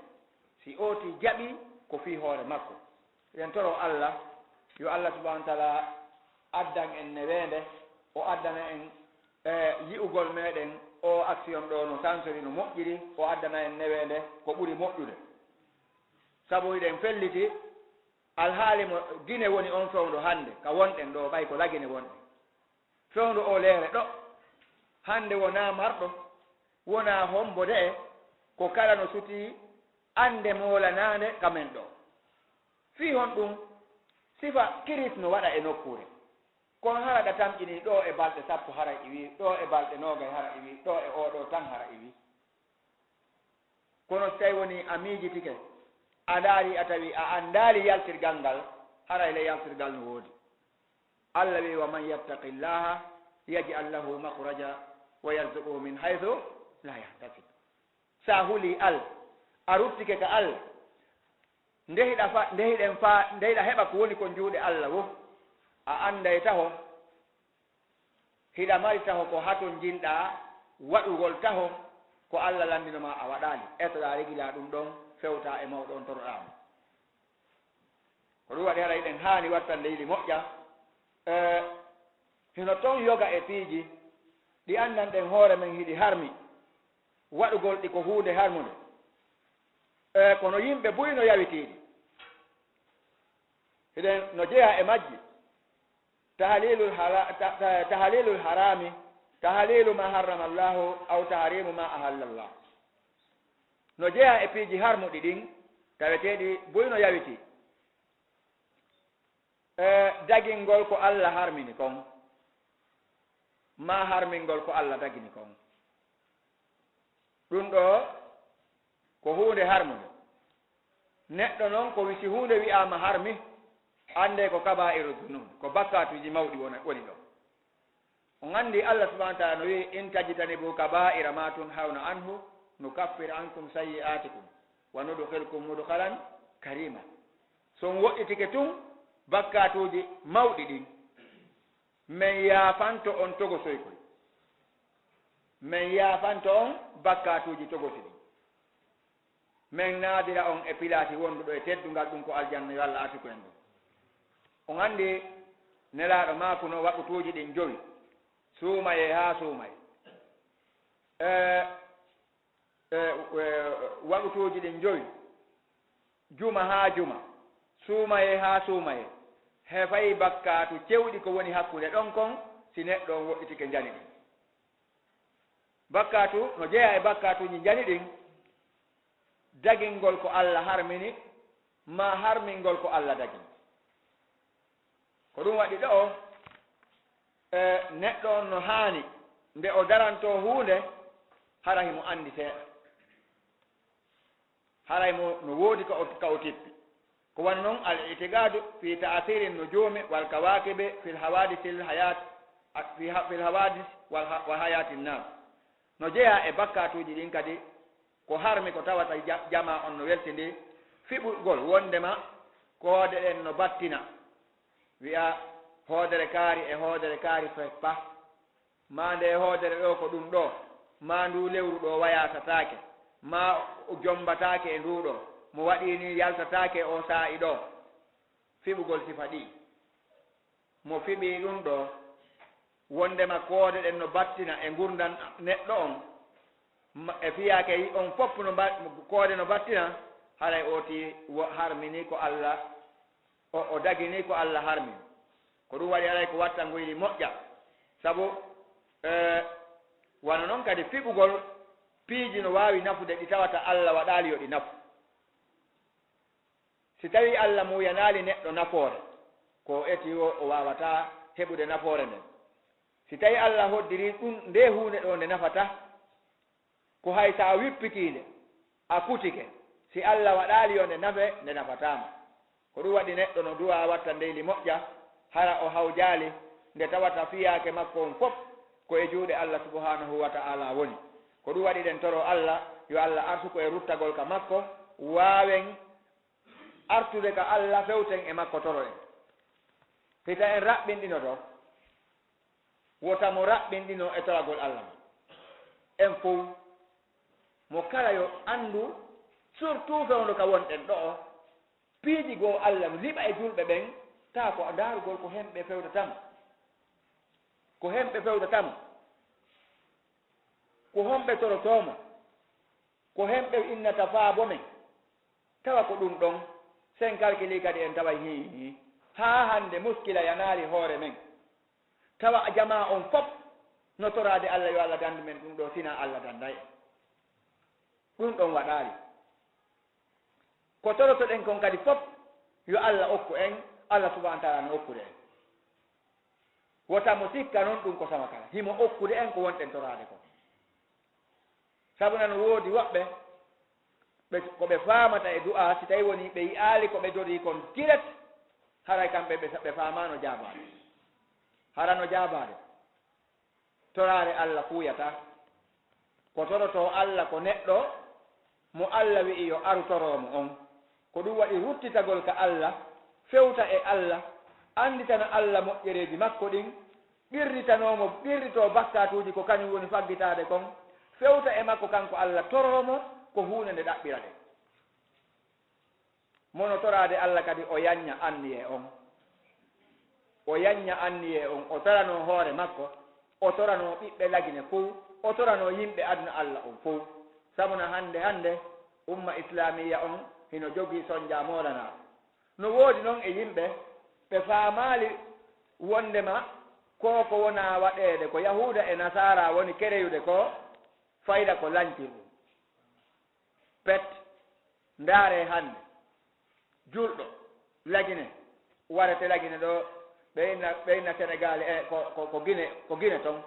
Si ootii jaɓii, ko fii hoore makko. Eɗen toroo Alla, yo Alla subhaanahu wa ta'aalaa addan en neweende, o addana en, e, yi'ugol meɗen oo aksiyon ɗoo no sansori, no moƴƴiri, o addana en neweende ko ɓuri moƴƴude. Sabu hiɗen felliti alhaali mo Gine woni on fewndo hannde, ka wonɗen ɗoo, ɓay ko Lagine wonɗen. Fewndo oo leere ɗoo, hannde wonaa marɗo, wonaa hombo de'e, ko kala no sutii annde moolanaande ka men ɗoo. Fii honɗun? Sifa kiris no waɗa e nokkuure. Kono hara ɗa tamƴinii ɗoo e balɗe sappo hara iwii, ɗoo e balɗe noogay hara iwii, ɗoo e oo ɗoo tan hara iwii. Kono si tawi wonii a miijitike, a ndaari, a tawi a anndaali yaltirgal ngal, haray le yaltirgal no woodi. Alla wi'i, "ومن يتق الله يجعل له مخرجا ويرزقه من حيث لا يحتسب." Sa hulii Alla, a ruttike ka Alla, nde hiɗa fa-, nde hiɗen fa-, nde hiɗa heɓa ko woni kon juuɗe Alla woo, a annday taho hiɗa mari taho ko hatonjinɗaa waɗugol taho ko Alla lanndino ma a waɗaali. Etoɗaa regilaa ɗun ɗon, fewtaa e mawɗo on, toroɗaa mo. Ko ɗun waɗi haray hiɗen haani wattande yili moƴƴa. E, hino ton yoga e piiji ɗi anndanɗen hoore men hiɗi harmi, waɗugol ɗi ko huunde harmunde. E, kono yimɓe buy no yawitii ɗi. Hiɗen no jeyaa e majji. Tahlilul hala-, ta-, ta-, tahlilul harami, tahlilu ma harrama Allahu, aw tahrimu ma ahalla Allah. No jeyaa e piiji harmuɗi ɗin, taweteeɗi buy no yawitii. E, dagingol ko Alla harmini kon, maa harmingol ko Alla dagini kon. Ɗun ɗoo ko huunde harmunde. Neɗɗo non, ko wi-, si huunde wi'aama harmi, anndee ko kabaa'iru dunub, ko bakkaatuuji mawɗi wona, woni ɗon. On anndi Alla subhaanahu wa ta'aalaa no wi'i, "In tajtanibu kabaa'ira ma tunhawna anhu, nukaffir ankum sayyi'atikum wa nudkhilkum mudkhalan karima. So on woɗɗitike tun bakkaatuuji mawɗi ɗin, men yaafanto on togosoy koy. Men yaafanto on bakkaatuuji togosi ɗin. Men naadira on e pilaati wonduɗo e teddungal, ɗum ko aljanna, yo Allah arsuku en ɗum. On anndi Nelaaɗo maakuno waqutuuji ɗin jowi, suumayee haa suumayee. E, e, e, waqutuuji ɗin jowi, juma haa juma, suumayee haa suumayee, he fayi bakkaatu cewɗi ko woni hakkunde ɗon kon, si neɗɗo on woɗɗitike njani ɗin. Bakkaatu, no jeyaa e bakkaatuuji njani ɗin, dagingol ko Alla harmini, maa harmingol ko Alla dagini. Ko ɗum waɗi ɗoo, e, neɗɗo on no haani, nde o darantoo huunde, hara himo anndi seeɗa. Haray mo no woodi ka o, ka o tippi. Ko wano non al-i'tiqaadu fi ta'asirin nujuumi wal kawaakibi fil hawaadisil hayaat, fi ha-, fil hawaadis wal ha-, wa hayaatin naas. No jeyaa e bakkaatuuji ɗin kadi, ko harmi ko tawata ja-, jamaa on no weltindii, fiɓugol wonndema koode ɗen no battina. Wi'a hoodere kaari e hoodere kaari feppa. Maa ndee hoodere ɗoo ko ɗum ɗoo, maa nduu lewru ɗoo wayaatataake, maa o jommbataake e nduu ɗoo, mo waɗii nii yaltataake e oo saa'i ɗoo. Fiɓugol sifa ɗii. Mo fiɓii ɗum ɗoo, wonndema koode ɗen no battina e ngurndan neɗɗo on, ma-, e fiyaake on fof no mba-, koode no battina, haray oo tii wo-, harminii ko Alla O, o daginii ko Alla harmi. Ko ɗum waɗi alay ko watta nguyli moƴƴa. Sabu, e, wano non kadi fiɓugol piiji no waawi nafude ɗi tawata Alla waɗaali yo ɗi nafu. Si tawii Alla muuyanaali neɗɗo nafoore, ko o eti o, o waawataa heɓude nafoore nden. Si tawii Alla hoddirii ɗum, ndee huunde ɗoo nde nafataa, ko hay so a wippitii nde, a kutike, si Alla waɗaali yo nde nafe, nde nafataa ma. Ko ɗum waɗi neɗɗo no duwaa watta ndeyli moƴƴa, hara o hawjaali, nde tawata fiyaake makko on fof ko e juuɗe Alla subhaanahu wa ta'aalaa woni. Ko ɗum waɗi ɗen toroo Alla, yo Alla arsuku e ruttagol ka makko, waawen artude ka Alla, fewten e makko, toroɗen. Hita en raɓɓinɗinoto. Wota mo raɓɓinɗino e toragol Alla ma. En fow, mo kala yo anndu, surtout fewndo ka wonɗen ɗoo, piiji goo Alla no liɓa e julɓe ɓen, taa ko ndaarugol ko hemɓe fewtata mo. Ko hemɓe fewtata mo. Ko homɓe torotoo mo. Ko hemɓe innata faabo men. Tawa ko ɗum ɗon, sen kalkilii kadi en taway hii, hii. Haa hannde muskila yanaali hoore men. Tawa jamaa on fof no toraade Alla, yo Alla danndu men ɗum ɗoo, sinaa Alla dannday en. Ɗum ɗon waɗaali. Ko torotoɗen kon kadi fof, yo Alla okku en, Alla subhaanahu wa ta'aalaa no okkude en. Wota mo sikka non ɗum ko sawa kala. Himo okkude en ko wonɗen toraade kon. Sabu nano woodi woɓɓe, ɓe, ko ɓe faamata e du'aa, si tawi woni ɓe yi'aali ko ɓe torii kon direct, haray kamɓe ɓe, ɓe faamaano jaabaade. Hara no jaabaade. Toraare Alla fuuyataa. Ko torotoo Alla ko neɗɗo mo Alla wi'i yo aru toroo mo on. Ko ɗum waɗi ruttitagol ka Alla, fewta e Alla, annditana Alla moƴƴereeji makko ɗin, ɓirritanoo mo, ɓirritoo bakkaatuuji ko kañum woni faggitaade kon, fewta e makko kanko Alla, toroo mo ko huunde nde ɗaɓɓira ɗen. Mo no toraade Alla kadi o yañña anniyee on. O yañña anniyee on, o toranoo hoore makko, o toranoo ɓiɓɓe Lagine fow, o toranoo yimɓe aduna Alla on fow. Sabu na hannde hannde, umma islaamiya on hino jogii sonjaa moolanaa. No woodi non e yimɓe, ɓe faamaali wonndema ko ko wonaa waɗeede, ko Yahuuda e Nasaara woni kereyude ko, fayda ko lañtir ɗum. Pet, ndaaree hannde, julɗo Lagine, warete Lagine ɗoo, ɓe inna, ɓe inna Senegaal e ko, ko, ko Gine, ko Gine ton.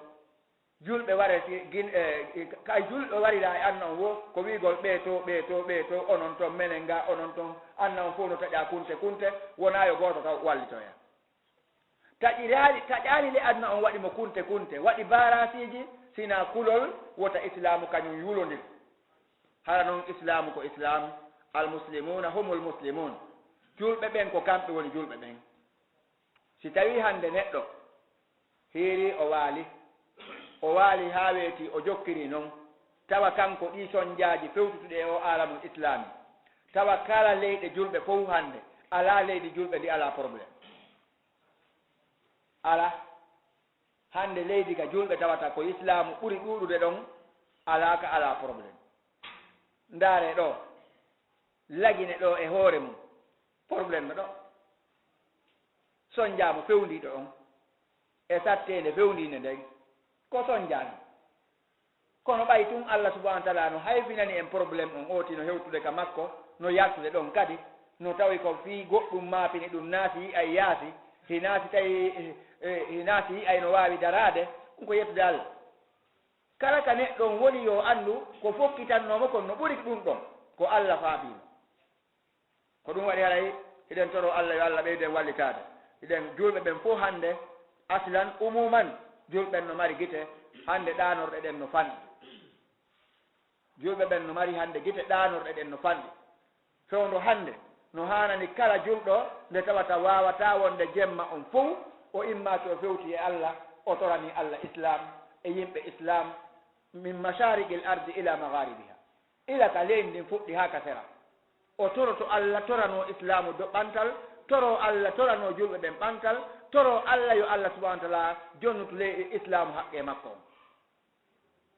Julɓe ware si Gine, e, e, kay julɗo warira e anna on wo, ko wi'ugol ɓee to, ɓee to, ɓee to, onon ton, menen ga, onon ton, anna on fof no taƴaa kunte, kunte, wonaa yo gooto taw wallitoya. Taƴiraali, taƴaali le aduna on waɗi mo kunte kunte, waɗi baaraasiiji, sinaa kulol, wota Islaamu kañum yulondir. Hara non Islaamu ko Islaam, al muslimuuna humul muslimuun. Julɓe ɓen ko kamɓe woni julɓe ɓen. Si tawii hannde neɗɗo hiirii o waali, o waali haa weetii, o jokkirii non, tawa kanko ɗii sonjaaji fewtutuɗi e oo aalamul islaami, tawa kala leyɗe julɓe fof hannde, alaa leydi julɓe ndi alaa problème. Alaa. Hannde leydi ka julɓe tawata ko Islaamu ɓuri ɗuuɗude ɗon, alaa ka alaa problème. Ndaaree ɗoo, Lagine ɗoo e hoore mum, problème no ɗoo. Sonjaamu fewndiiɗo on e satteende fewndiinde nden, ko sonjaange. Kono ɓay tun Allah subhanahu wa ta'ala no hayfinani en problème on, ooti no hewtude ka makko, no yaltude ɗon kadi, no tawi ko fii goɗɗum maapini ɗum, naati yi'ay yaasi, hinaasi tawi, eh, eh, hinaasi yi'ay no waawi daraade, ɗum ko yettude Allah. Kala ka neɗɗo on woni yo anndu ko fokkitannoo mo kon no ɓuri ɗum ɗon, ko Allah faabii mo. Ko ɗum waɗi haray hiɗen toroo Allah yo Allah ɓeydu en wallitaade. Hiɗen julɓe ɓen fof hannde, aslan, umuman, julɓe ɓen no mari gite, hannde ɗaanorɗe ɗen no fanɗi. Julɓe ɓen no mari hannde gite, ɗaanorɗe ɗen no fanɗi. Fewndo hannde no haanani kala julɗo nde tawata waawataa wonde jemma on fof o immaaki o fewti e Allah, o torani Allah Islaam e yimɓe Islaam, min mashaariqil ardi ila magharibiha. Ila ka leydi ndin fuɗɗi haa ka sera. O toroto Allah, toranoo Islaamu do ɓantal, toroo Allah, toranoo julɓe ɓen ɓantal, toroo Allah yo Allah subhanahu wa ta'ala jonnutu ley Islaamu haqqee makko on.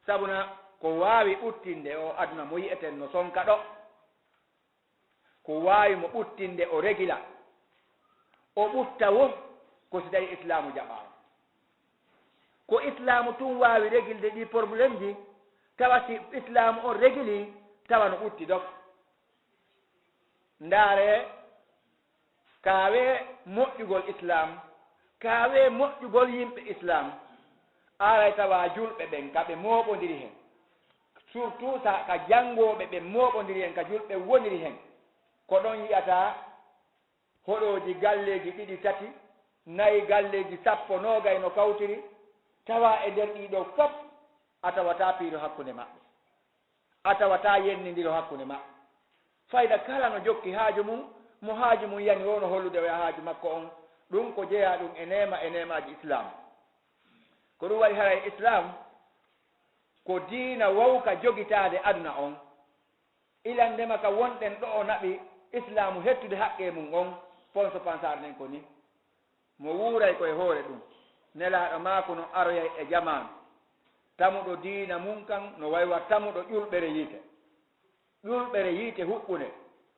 Sabuna ko waawi ɓuttinde oo aduna mo yi'eten no sonka ɗoo, ko waawi mo ɓuttinde o regila, o ɓutta wo ko si tawi Islaamu jaɓaama. Ko Islaamu tun waawi regilde ɗii problème ji, tawa si Islaamu on regilii, tawa no ɓutti dok. Ndaaree, kaawee moƴƴugol Islaam, kaawee moƴƴugol yimɓe Islaam, aray tawa julɓe ɓen ka ɓe mooɓondiri hen. Surtout sa ka janngooɓe ɓen mooɓondiri hen, ka julɓe woniri hen. Ko ɗon yi'ataa hoɗooji galleeji ɗiɗi, tati, nayi, galleeji sappo, noogay no kawtiri, tawa e nder ɗii ɗoo fof a tawataa piiro hakkunde maɓɓe. A tawataa yennindiro hakkunde maɓɓe. Fayda kala no jokki haaju mum, mo haaju mum yani woo no hollude oya haaju makko on. Ɗum ko jeyaa ɗum e neema e neemaaji Islaam. Ko ɗum waɗi haray Islaam ko diina wowka jogitaade aduna on. Ilannde ma ka wonɗen ɗo o naɓi Islaamu hettude haqqee mum on, Ponso Pansaar nen ko ni. Mo wuuray ko e hoore ɗum. Nelaaɗo maaku no aroyay e jamaanu. Tamuɗo diina mum kan no way wa tamuɗo ƴulɓere yiite. Ƴulɓere yiite huɓɓunde.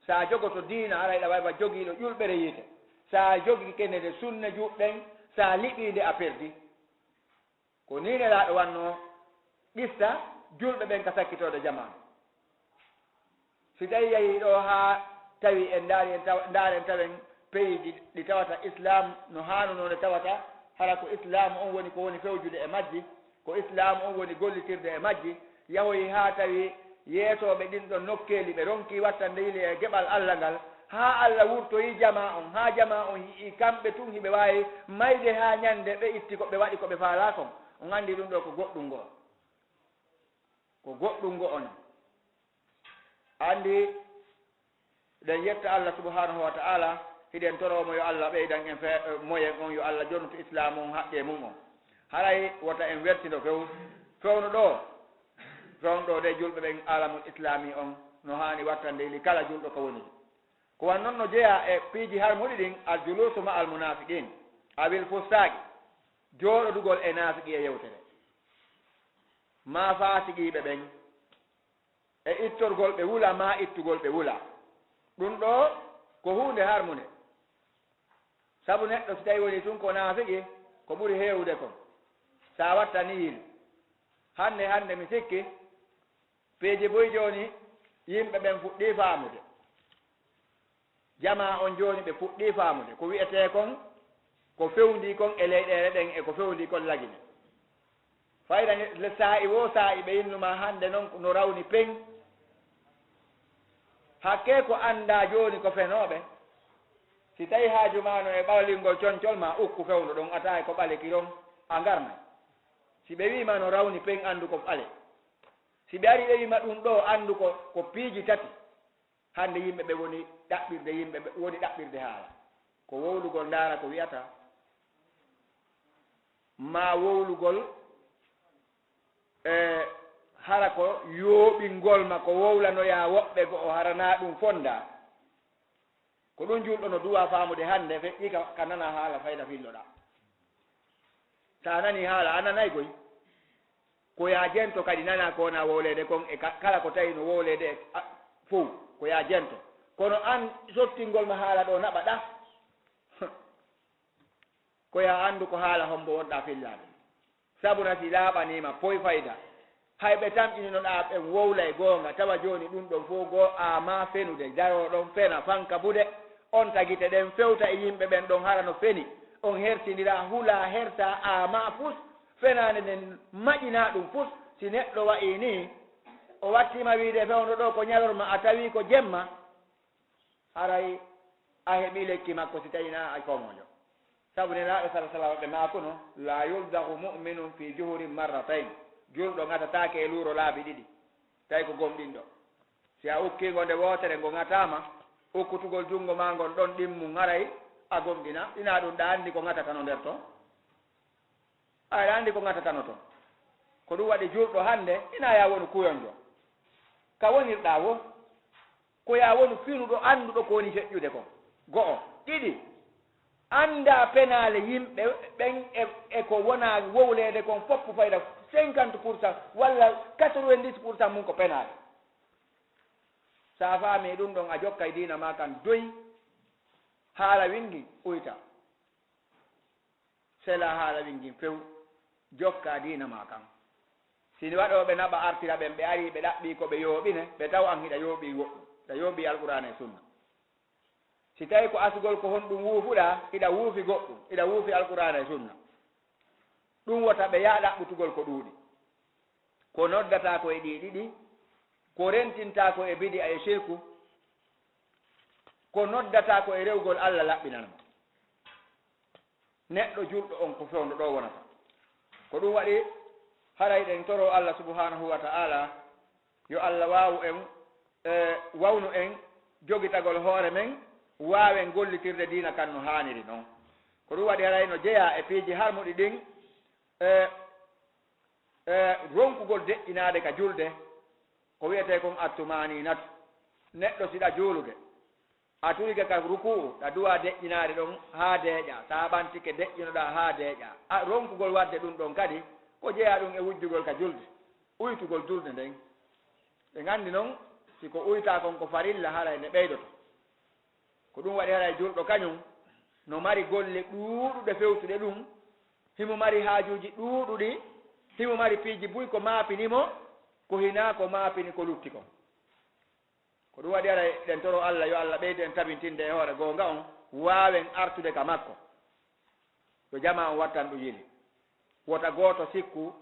Sa jogoto diina, aray ɗa way wa jogiiɗo ƴulɓere yiite. Sa jogike nde sunne juuɗɗen, sa liɓii nde a perdi. Ko nii Nelaaɗo wannoo qissa julɓe ɓen ka sakkitooɗo jamaanu. Si tawii yahii ɗoo haa tawi en ndaari en taw-, ndaaren tawen peyiiji ɗi tawata Islaam no haanunoo nde tawata, hara ko Islaam on woni ko woni fewjude e majji, ko Islaam on woni gollitirde e majji, yahoyi haa tawi yeetooɓe ɗin ɗon nokkeeli ɓe ronkii wattande yili e geɓal Alla ngal, haa Alla wurtoyi jamaa on, haa jamaa on yi'i kamɓe tun hiɓe waawi mayde haa ñande ɓe itti ko ɓe waɗi ko ɓe faalaa kon. On anndi ɗum ɗoo ko goɗɗum ngo. Ko goɗɗum ngo on. Anndi, hiɗen yetta Alla subhaanahu wa ta'aala, hiɗen toroo mo yo Alla ɓeydan en fe-, moyen on, yo Alla jonnutu Islaamu on haqqee mum on. Haray wota en wertindo few, fewndo ɗoo, fewndo ɗoo de julɓe ɓen aalamul islaami on no haani wattande ili kala julɗo ka woni. Ko wan non no jeyaa e piiji harmuɗi ɗin, al juluusu ma al munaafiqiin, awil fustaaqi, jooɗodugol e naafiqi e yewtere, maa faasiqiiɓe ɓen, e ittorgol ɓe wula, maa ittugol ɓe wula. Ɗum ɗoo ko huunde harmunde. Sabu neɗɗo si tawi woni tun ko naafiki, ko ɓuri heewude kon. Sa wattanii yil. Hannde, hannde mi sikki, peeje boy jooni, yimɓe ɓen fuɗɗii faamude. Jamaa on jooni ɓe fuɗɗii faamude ko wi'etee kon, ko fewndii kon e leyɗeele ɗen e ko fewndii kon lagine. Fayda nge, le saa'i woo saa'i ɓe innu ma hannde non no rawni peŋ. Hakkee ko anndaa jooni ko fenooɓe. Si tawi haaju ma no e ɓalingol concol ma, ukku fewndo ɗon, a tahay ko ɓale kiron, a ngarna. Si ɓe wi'i ma no rawni peŋ, anndu ko ɓale. Si ɓe ari ɓe wii ma ɗum ɗoo, anndu ko, ko piiji tati. Hannde yimɓe ɓe woni ɗaɓɓirde, yimɓe ɓe woni ɗaɓɓirde haala. Ko wowlugol ndaara ko wi'ata, maa wowlugol, e, hara ko yooɓingol ma ko wowlanoyaa woɓɓe go'o, hara naa ɗum fonndaa. Ko ɗum juulɗo no duwaa faamude hannde, feƴƴii ka, ka nanaa haala fayda filloɗaa. Taa nanii haala, a nanay goy. Ko yaa jento kadi nanaa ko wonaa wowleede kon e ka-, kala ko tawi no wowleede e, a, fow. Ko yaa jento. Kono aan sottingol ma haala ɗoo naɓa ɗaa. Ko yaa anndu ko haala hombo wonɗaa fillaade. Sabuna si laaɓanii ma, poy fayda. Hay ɓe tamƴininoɗaa ɓen wowlay goonga, tawa jooni ɗum ɗon fow goo a maa fenude, daroo ɗon fena, fanka bude. On tagite ɗen fewta e yimɓe ɓen ɗon hara no feni. On hersindiraa, hulaa, hersaa, a maa fus. Fenaande nden maƴinaa ɗum fus. Si neɗɗo wa'ii nii, o wattii ma wiide fewndo ɗoo ko ñalorma, a tawii ko jemma. Haray a heɓii lekki makko si tawii naa a komojo. Sabu Nelaaɗo sala salama ɓe maakuno, "La yuldagu mu'minun fi juhurin marratayn." Julɗo ŋatataake e luuro laabi ɗiɗi, tawi ko gomɗinɗo. Si a ukkii ngo nde wootere, ngo ŋataama, ukkutugol junngo maa ngon ɗon ɗimmu, haray a gomɗina. Ina ɗum ɗa anndi ko ŋatatano nder ton? Aɗa anndi ko ŋatatano ton. Ko ɗum waɗi julɗo hannde, ina yaa wonu kuyonjo. Ka wonirɗaa wo, ko yaa wonu finuɗo annduɗo ko woni feƴƴude kon. Go'o. Ɗiɗi, anndaa penaale yimɓe ɓen e, e ko wonaa wowleede kon fof fayda cinquante pour cent walla quatre-vingt-dix pour cent mum ko penaale. So a faamii ɗum ɗon, a jokkay diina maa kan doy, haala wingi, uyta. Sela haala wingin few, jokka diina maa kan. Si ni waɗooɓe naɓa artira ɓen, ɓe arii ɓe ɗaɓɓii ko ɓe yooɓine, ɓe taw an hiɗa yooɓii goɗɗum, hiɗa yooɓii Alqur'aana e Sunna. Si tawii ko asugol ko honɗum wuufuɗaa, hiɗa wuufi goɗɗum, hiɗa wuufi Alqur'aana e Sunna. Ɗum wota ɓe yah ɗaɓɓutugol ko ɗuuɗi. Ko noddataa ko e ɗii ɗiɗi, ko rentintaa ko e bidi'a e sirku, ko noddataa ko e rewgol Alla laɓɓinan mo. Neɗɗo julɗo on ko fewndo ɗo wonata. Ko ɗum waɗi haray ɗen toroo Alla subhanahu wa ta'ala yo Alla waawu en, e, wawnu en jogitagol hoore men, waawen gollitirde diina kan no haaniri non. Ko ɗum waɗi haray no jeyaa e piiji harmuɗi ɗin, e, e, ronkugol deƴƴinaade ka julde, ko wi'etee kon attumaaniinatu. Neɗɗo siɗa juulude, a turike ka ruku'u, ɗa duwa deƴƴinaade ɗon haa deeƴa, sa ɓantike deƴƴinoɗaa haa deeƴa. A ronkugol waɗde ɗum ɗon kadi, ko jeyaa ɗum e wujjugol ka julde, uytugol julde nden. Ɓe nganndi non, si ko uytaa kon ko farilla, haray nde ɓeydoto. Ko ɗum waɗi haray julɗo kañum no mari golle ɗuuɗuɗe fewtuɗe ɗum, himo mari haajuuji ɗuuɗuɗi, himo mari piiji buy ko maapini mo, ko hinaa ko maapini ko lutti kon. Ko ɗum waɗi haray ɗen toroo Alla, yo Alla ɓeydu en tabintinde e hoore goonga on, waawen artude ka makko. Yo jamaa on wattan ɗum yili. Wota gooto sikku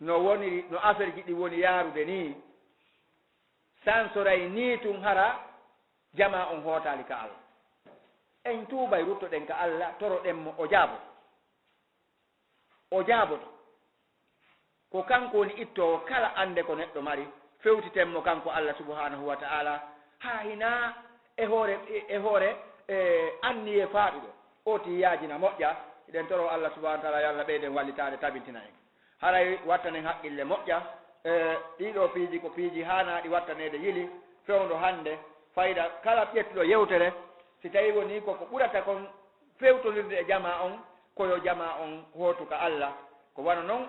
no woniri, no affaire ji ɗi woni yaarude nii, sansoray nii tun hara jamaa on hootaali ka Alla. En tuubay, ruttoɗen ka Alla, toroɗen mo, o jaaboto. O jaaboto. Ko kanko woni ittoowo kala annde ko neɗɗo mari, fewtiten mo kanko Alla subhanahu wa ta'ala, haa hinaa e hoore, e, e hoore, e, anniyee faaɗuɗo. O ti yaajina moƴƴa, hiɗen toroo Alla subhanahu wa ta'ala, yo Alla ɓeyden wallitaade, tabintina en. Haray wattanen haqqille moƴƴa, e, ɗii ɗoo piiji ko piiji haanaaɗi wattaneede yili, fewndo hannde, fayda kala ƴettuɗo yewtere, si tawii wonii ko ko ɓurata kon fewtondirde e jamaa on, ko yo jamaa on hootu ka Alla. Ko wano non,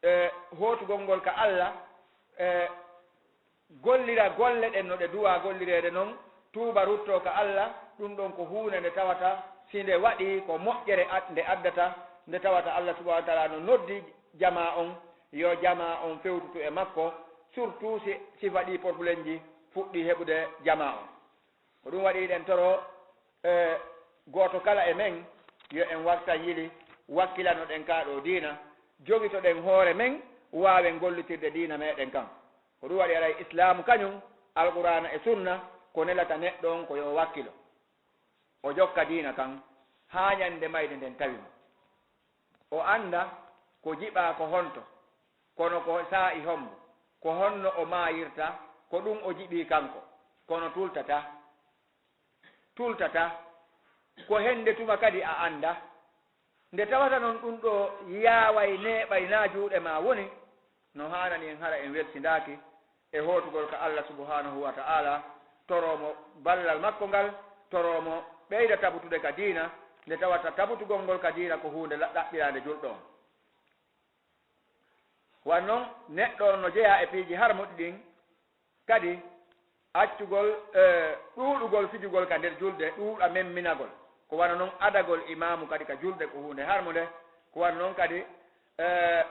e, hootugol ngol ka Alla, e, gollira golle ɗen no ɗe duwaa gollireede non, tuuba ruttoo ka Alla, ɗum ɗon ko huunde nde tawata si nde waɗii ko moƴƴere ad-, nde addata, nde tawata Alla subhanahu wa ta'ala no noddi jamaa on, yo jamaa on fewtutu e makko, surtout si sifa ɗii problème ji fuɗɗii heɓude jamaa on. Ko ɗum waɗi hiɗen toroo, e, gooto kala e men, yo en wartan yili, wakkilanoɗen kaa ɗoo diina, jogitoɗen hoore men, waawen gollitirde diina meɗen kan. Ko ɗum waɗi haray Islaamu kañum, Alqur'aana e Sunna, ko nelata neɗɗo on ko yo o wakkilo, o jokka diina kan, haa ñande mayde nden tawi mo. O annda ko jiɓaa ko honto, Kono ko saa'i hombo? Ko honno o maayirta? Ko ɗum o jiɓii kanko. Kono tultata. Tultata. Ko hende tuma kadi a annda. Nde tawata non ɗum ɗo yaaway, neeɓay, naa juuɗe maa woni, no haanani en hara en welsindaaki e hootugol ka Allah subhanahu wa ta'ala, toroo mo ballal makko ngal, toroo mo ɓeyda tabutude ka diina, nde tawata tabutugol ngol ka diina ko huunde la-, ɗaɓɓiraande julɗo on. Wan non, neɗɗo on no jeyaa e piiji harmuɗi ɗin, kadi accugol, eh, ɗuuɗugol fijugol ka nder julde, ɗuuɗa memminagol. Ko wano non adagol imaamu kadi ka julde ko huunde harmunde. Ko wano non kadi, eh,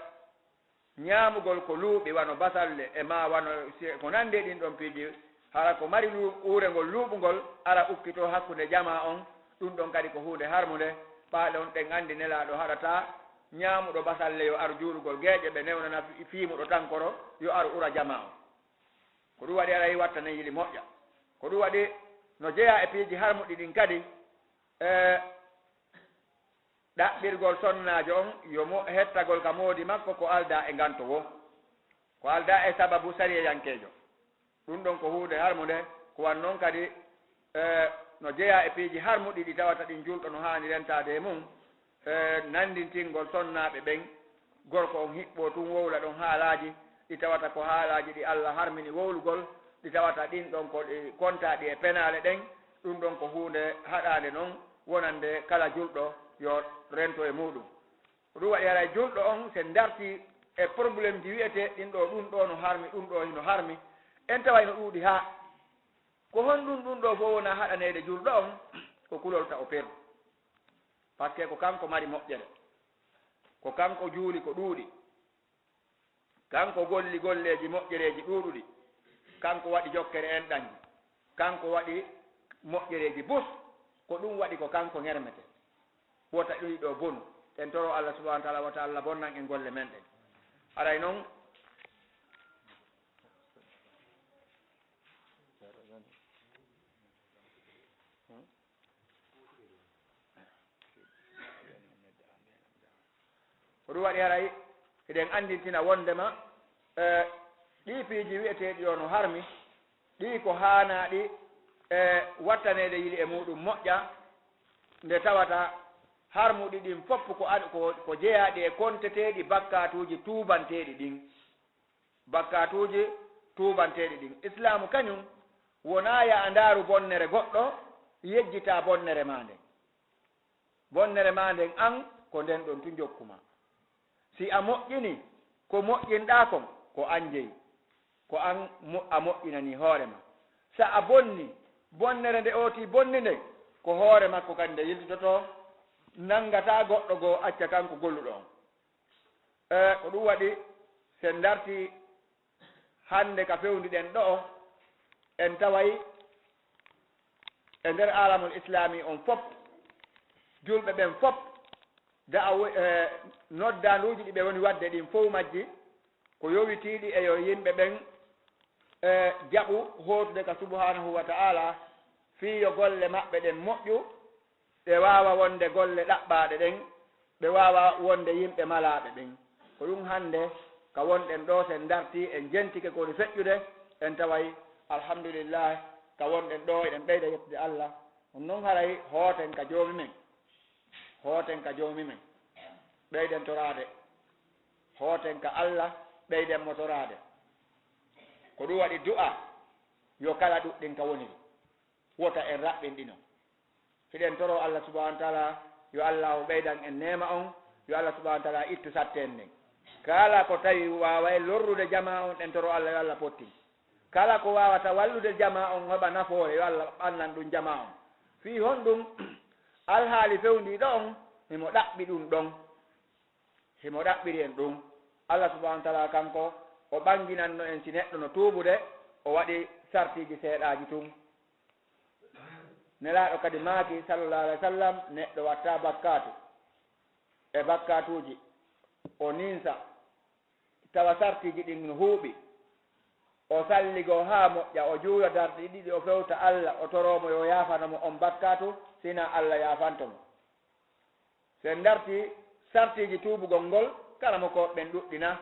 ñaamugol ko luuɓi, wano basalle e maa wano si-, ko nandi e ɗin ɗon piiji. Hara ko mari lu-, uurengol luuɓungol, ara ukkitoo hakkunde jamaa on, ɗum ɗon kadi ko huunde harmunde. Ɓaaɗe on ɗen anndi Nelaaɗo haɗataa ñaamuɗo basalle yo ar juulugol geeƴe, ɓe newnana fi-, fiimuɗo tankoro yo ar ura jamaa on. Ko ɗum waɗi aray watta nen yili moƴƴa. Ko ɗum waɗi no jeyaa e piiji harmuɗi ɗin kadi, e ɗaɓɓirgol sonnaajo on yo mo-, hettagol ka moodi makko ko aldaa e nganto woo, ko aldaa e sababu sariyayankeejo. Ɗum ɗon ko huunde harmunde, ko wan non kadi, e, no jeyaa e piiji harmuɗi ɗi tawata ɗin julɗo no haani rentaade e mum, e, nanndintingol sonnaaɓe ɓen, gorko on hiɓɓoo tun wowla ɗon haalaaji, ɗi tawata ko haalaaji ɗi Allah harmini wowlugol, ɗi tawata ɗin ɗon ko ɗi kontaaɗi e penaale ɗen, ɗum ɗon ko huunde haɗaande non wonande kala julɗo yo rento e muuɗum. Ko ɗum waɗi haray julɗo on, si en dartii e problème ji wi'etee ɗin ɗoo, ɗum ɗoo no harmi, ɗum ɗoo hino harmi, en taway no ɗuuɗi haa. Ko honɗum ɗum ɗoo fof wonaa haɗaneede julɗo on? Ko kulol ta o perdu. Parce que ko kanko mari moƴƴere. Ko kanko juuli ko ɗuuɗi. Kanko golli golleeji moƴƴereeji ɗuuɗuɗi. Kanko waɗi jokkere enɗanji. Kanko waɗi moƴƴereeji bus. Ko ɗum waɗi ko kanko ŋermetee. Wota ɗum ɗoo bonu. En toro Allah subhanahu wa ta'ala, wota Allah bonnan en golle men ɗen. Haray non, ko ɗum waɗi haray hiɗen anndintina wonndema, e, ɗii piiji wi'eteeɗi o no harmi, ɗii ko haanaaɗi, e, wattaneede yili e muuɗum moƴƴa, nde tawata harmuɗi ɗin fof ko ad-, ko, ko jeyaaɗi e konteteeɗi bakkaatuuji tuubanteeɗi ɗin. Bakkaatuuji tuubanteeɗi ɗin. Islaamu kañum wonaa ya a ndaaru bonnere goɗɗo, yejjitaa bonnere maa nden. Bonnere maa nden an, ko nden ɗon tun jokku maa. Si a moƴƴini, ko moƴƴinɗaa kon, ko an jeyi. Ko an mo-, a moƴƴinanii hoore maa. Sa a bonni, bonnere nde ooti bonni nden, ko hoore makko kadi nde yiltitotoo, nanngataa goɗɗo goo, acca kanko golluɗo on. E, ko ɗum waɗi, si en dartii hannde ka fewndi ɗen ɗoo, en taway e nder aalamul islaami on fof, julɓe ɓen fof, da'aw-, e, noddaanduuji ɗi ɓe woni waɗde ɗin fof majji, ko yowitiiɗi e yo yimɓe ɓen, e, jaɓu hootude ka subhanahu wa ta'ala, fii yo golle maɓɓe ɗen moƴƴu, ɓe waawa wonde golle ɗaɓɓaaɗe ɗen, ɓe waawa wonde yimɓe malaaɓe ɓen. Ko ɗum hannde ka wonɗen ɗoo, si en dartii, en jentike ko woni feƴƴude, en taway, alhamdulillah, ka wonɗen ɗoo, eɗen ɓeyda yettude Allah. Ɗum non haray hooten ka Joomi men. Hooten ka Joomi men. Ɓeyden toraade. Hooten ka Allah, ɓeyden mo toraade. Ko ɗum waɗi du'a, yo kala ɗuɗɗin ka woniri. Wota en raɓɓinɗino. Hiɗen toro Allah subhanahu wa ta'ala, yo Allah o ɓeydan en neema on, yo Allah subhanahu wa ta'ala ittu satten nden. Kala ko tawi waaway lorrude jamaa on, en toro Allah yo Allah pottin. Kala ko waawata wallude jamaa on heɓa nafoore, yo Allah ɓannan ɗum jamaa on. Fii honɗum? Alhaali fewndiiɗo on, himo ɗaɓɓi ɗum ɗon. Himo ɗaɓɓiri en ɗum. Allah subhanahu wa ta'ala kanko, o ɓanginanno en si neɗɗo no tuubude, o waɗi sartiiji seeɗaaji tun. Nelaaɗo kadi maaki, sallallahu alaihi wasallam, neɗɗo watta bakkaatu e bakkaatuuji, o ninsa, tawa sartiiji ɗin no huuɓi, o salligoo haa moƴƴa, o juula darɗe ɗiɗi, o fewta Allah, o toroo mo yo yaafano mo on bakkaatu, sina Allah yaafanto mo. Si en dartii sartiiji tuubugol ngol, karamokooɓe ɓen ɗuɗɗina.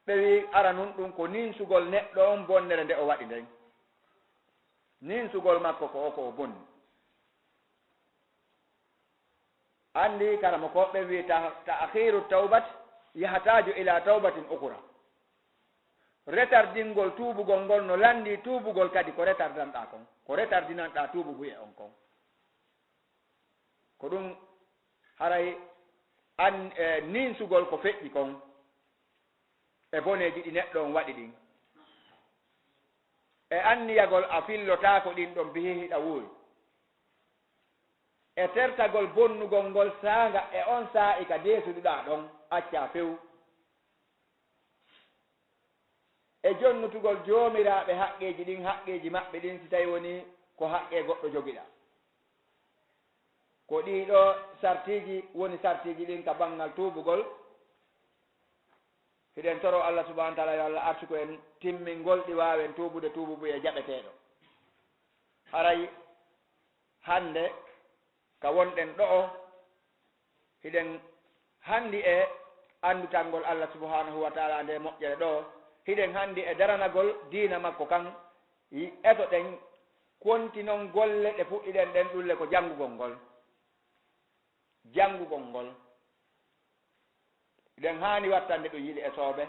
Ɓe wi'i, ara nun ɗum ko ninsugol neɗɗo on bonnere nde o waɗi nden. Ninsugol makko ko o, ko o bonni. Anndi karamokooɓe wi'i, ta-, ta'khiru tawbat yahtaaju ila tawbatin ukhra. Retardingol tuubugol ngol no lanndii tuubugol kadi ko retardanɗaa kon, ko retardinanɗaa tuububuye on kon. Ko ɗum haray an, e, ninsugol ko feƴƴi kon e boneeji ɗi neɗɗo on waɗi ɗin. E anniyagol a fillotaako ɗin ɗon bihi hiɗa wuuri. E tertagol bonnugol ngol saanga e on saa'i ka deesuduɗaa ɗon, accaa few. E jonnutugol joomiraaɓe haqqeeji ɗin, haqqeeji maɓɓe ɗin, si tawi wonii ko haqqee goɗɗo jogiɗaa. Ko ɗii ɗoo sartiiji woni sartiiji ɗin ka banngal tuubugol. Hiɗen toroo Allah subhaanahu wa ta'aalaa yo Allah arsuku en timmingol ɗi waawen tuubude tuububuye jaɓeteeɗo. Haray hannde ka wonɗen ɗo'o, hiɗen hanndi e annditangol Allah subhaanahu wa ta'aalaa nde moƴƴere ɗoo, hiɗen hanndi e daranagol diina makko kan, yi-, etoɗen kontinon golle ɗe puɗɗiɗen ɗen ɗulle ko janngugol ngol. Janngugol ngol. Hiɗen haani wattande ɗum yiɗi e soobe.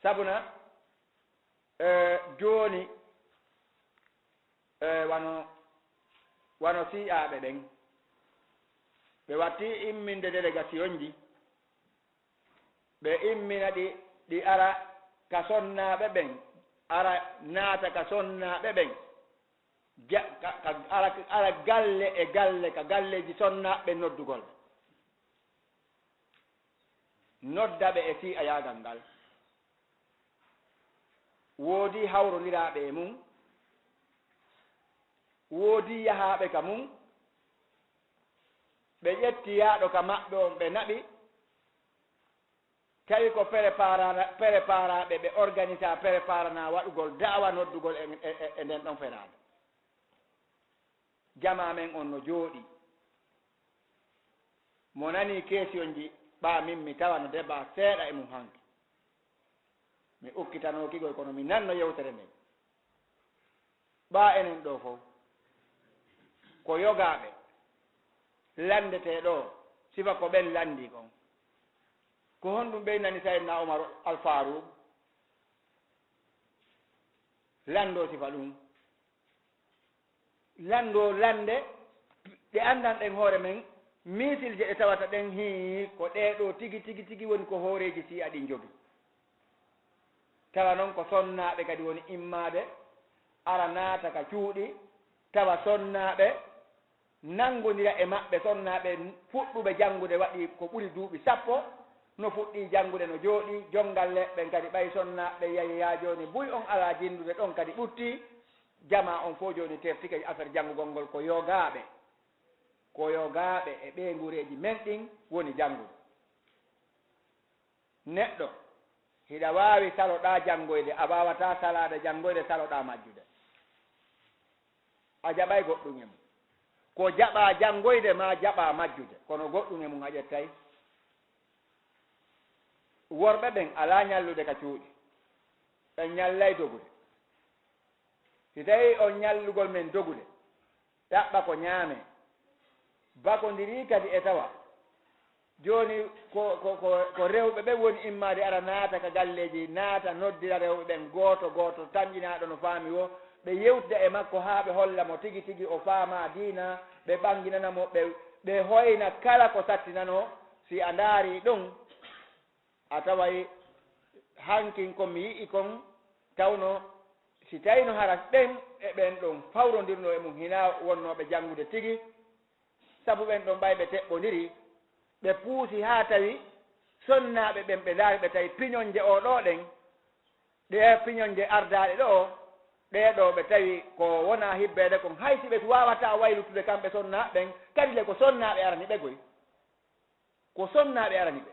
Sabuna, e, jooni, e, wano, wano sii'aaɓe ɓen, ɓe wattii imminde delegasionji, ɓe immina ɗi, ɗi ara ka sonnaaɓe ɓen, ara naata ka sonnaaɓe ɓen. Ja-, ka, ka, ara, ara galle e galle, ka galleeji sonnaaɓe noddugol ɓe. Nodda ɓe e si'ayaagal ngal. Woodii hawrondiraaɓe e mum, woodii yahaaɓe ka mum, ɓe ƴetti yaaɗo ka maɓɓe on, ɓe naɓi, tawi ko préparana-, préparaaɓe, ɓe organisa, préparana waɗugol da'awa noddugol e, e, e, e nden ɗon fenaande. Jamaa men on no jooɗii. Mo nanii keesiyonji ɓaa min mi tawa no debaa seeɗa e mum hanki. Mi ukkitanooki goy kono mi nanno yewtere nden. Ɓaa enen ɗoo fow ko yogaaɓe lanndetee ɗoo, sifa ko ɓen lanndii kon. Ko honɗum ɓey nani Sayyidina Umar Al Faaruq lanndoo sifa ɗum? Lanndoo lannde ɗe anndanɗen hoore men, misilje ɗe tawata ɗen, hii, ko ɗee ɗoo tigi, tigi, tigi woni ko hooreeji sii'a ɗin jogii. Tawa non ko sonnaaɓe kadi woni immaade, ara naata ka cuuɗi, tawa sonnaaɓe nanngondira e maɓɓe, sonnaaɓe fuɗɗuɓe janngude waɗi ko ɓuri duuɓi sappo, no fuɗɗii janngude no jooɗii, jonngalle ɓen kadi ɓay sonnaaɓe yahi haa jooni buy on alaa jinndude ɗon kadi ɓuttii, jamaa on fow jooni tertike affaire janngugol ngol ko yogaaɓe, ko yogaaɓe e ɓeynguureeji men ɗin woni janngude. Neɗɗo, hiɗa waawi saloɗaa janngoyde, a waawataa salaade janngoyde, saloɗaa majjude. A jaɓay goɗɗum e mum. Ko jaɓaa janngoyde maa jaɓaa majjude, kono goɗɗum e mum a ƴettay. Worɓe ɓen alaa ñallude ka cuuɗi, ɓe ñallay dogude. Si tawii on ñallugol men dogude, ɗaɓɓa ko ñaamee. Bakondirii kadi e tawa. Jooni ko, ko, ko, ko rewɓe ɓen woni immaade ara naata ka galleeji, naata noddira rewɓe ɓen gooto gooto, tanƴinaaɗo no faami woo, ɓe yewtida e makko haa ɓe holla mo tigi tigi o faamaa diina, ɓe ɓannginana mo, ɓe, ɓe hoyna kala ko sattinanoo. Si a ndaarii ɗum, a taway hankin ko mi yi'i kon, tawno si tawino hara ɓen e ɓen ɗon fawrondirno e mum hinaa wonnooɓe janngude tigi, sabu ɓen ɗon ɓay ɓe teɓɓondiri, ɓe puusi haa tawi sonnaaɓe ɓen ɓe ndaari ɓe tawi piñonje oo ɗoo ɗen, ɗee piñonje ardaaɗe ɗoo, ɗee ɗoo ɓe tawi ko wonaa hibbeede kon, hay si ɓe waawataa waylutude kamɓe sonnaaɓe ɓen, kadi le ko sonnaaɓe arani ɓe goy. Ko sonnaaɓe arani ɓe.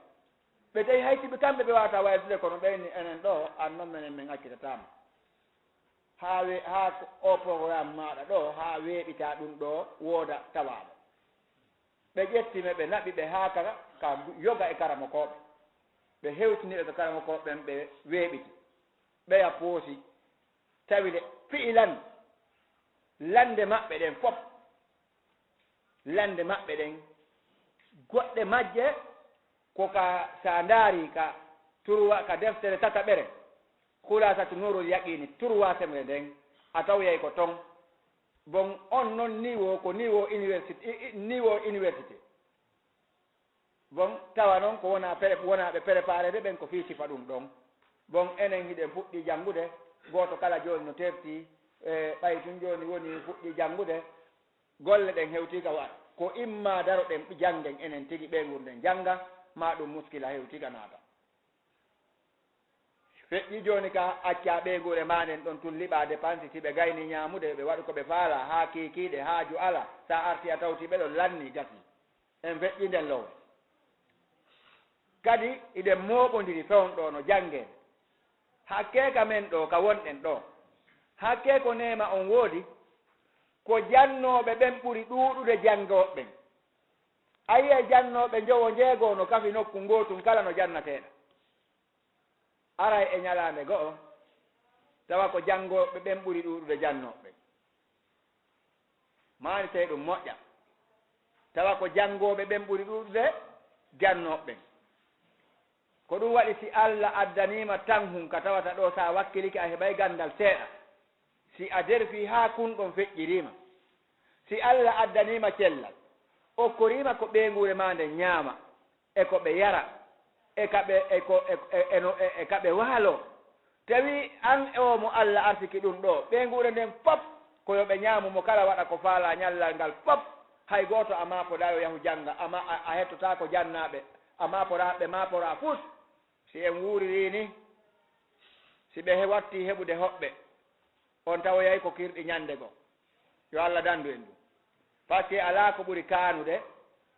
Ɓe tawi hay si ɓe kamɓe ɓe waawataa waylude, kono ɓeyni enen ɗoo, an non menen min accitataama. Haa we-, haa ko o programme maaɗa ɗoo, haa weeɓitaa ɗum ɗoo, wooda tawaaɗo. Ɓe ƴetti ɓe, ɓe naɓi ɓe haa ka, ka yoga e karamokooɓe. Ɓe hewtini ɓe to karamokooɓe ɓen, ɓe weeɓiti, ɓeya poosi, tawi le fi'ilan lannde maɓɓe ɗen fof, lannde maɓɓe ɗen, goɗɗe majje ko ka, sa ndaari ka turwa, ka deftere tataɓere, Khulaasatu Nuurul Yaqiini, turwaasemre nden, a tawyay ko ton. Bon, on non niveau, ko niveau université, i-, i-, niveau université. Bon, tawa non ko wona pré-, wonaaɓe préparé de ɓen ko fii sifa ɗum ɗon. Bon, enen hiɗen fuɗɗi janngude, gooto kala jooni no terti, e ɓay tun jooni woni fuɗɗi janngude, golle ɗen hewtii ka wa-, ko imma daroɗen janngen enen tigi ɓeynguure nden jannga, maa ɗum muskila hewtii ka naata. Feƴƴi jooni ka, accaa ɓeynguure maa nden ɗon tun liɓaa dépense, si ɓe gaynii ñaamude, ɓe waɗi ko ɓe faalaa, haa kiikiiɗe, haaju alaa, sa artii a tawtii ɓe ɗon lannii, gasii. En feƴƴii nden lowe. Kadi hiɗen mooɓondiri fewndo ɗoo no janngee. Hakkee ka men ɗoo, ka wonɗen ɗoo. Hakkee ko neema on woodi, ko jannooɓe ɓen ɓuri ɗuuɗude janngooɓe ɓen. A yi'ay jannooɓe njowo njeegoo no kafi nokku ngootun kala no jannateeɗa. Aray e ñalaande go'o, tawa ko janngooɓe ɓen ɓuri ɗuuɗude jannooɓe ɓen. Maani tawee ɗum moƴƴa, tawa ko janngooɓe ɓen ɓuri ɗuuɗude jannooɓe ɓen. Ko ɗum waɗi si Alla addaniima tanhun ka tawata ɗoo, sa wakkilike a heɓay ganndal seeɗa, si a derfii haa kun ɗon feƴƴiriima, si Alla addaniima cellal, okkoriima ko ɓeynguure maa nden ñaama, e ko ɓe yara, e ka ɓe, e ko, e, e, e no, e, e ka ɓe waaloo. Tawi an e oo mo Alla arsiki ɗum ɗoo, ɓeynguure nden fof, ko yo ɓe ñaamu mo kala waɗa ko faalaa ñallal ngal fof. Hay gooto a maapoɗaa yo yahu jannga, a ma-, a, a hettotaako jannaaɓe, a maaporaa, ɓe maaporaa fus. Si en wuuririi ni, si ɓe he-, wattii heɓude hoɓɓe, on tawoyay ko kirɗi ñannde goo. Yo Alla danndu en ɗum. Par ce que alaa ko ɓuri kaanude,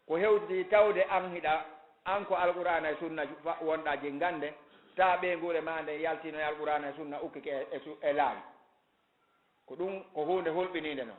ko hewtiti tawde an hiɗa, an ko Alqur'aana e Sunna ju-, fa-, wonɗaa jinngande, taa ɓeynguure maa nden yaltiino e Alqur'aana e Sunna, ukkike e, e su-, e laawi. Ko ɗum ko huunde hulɓiniinde non.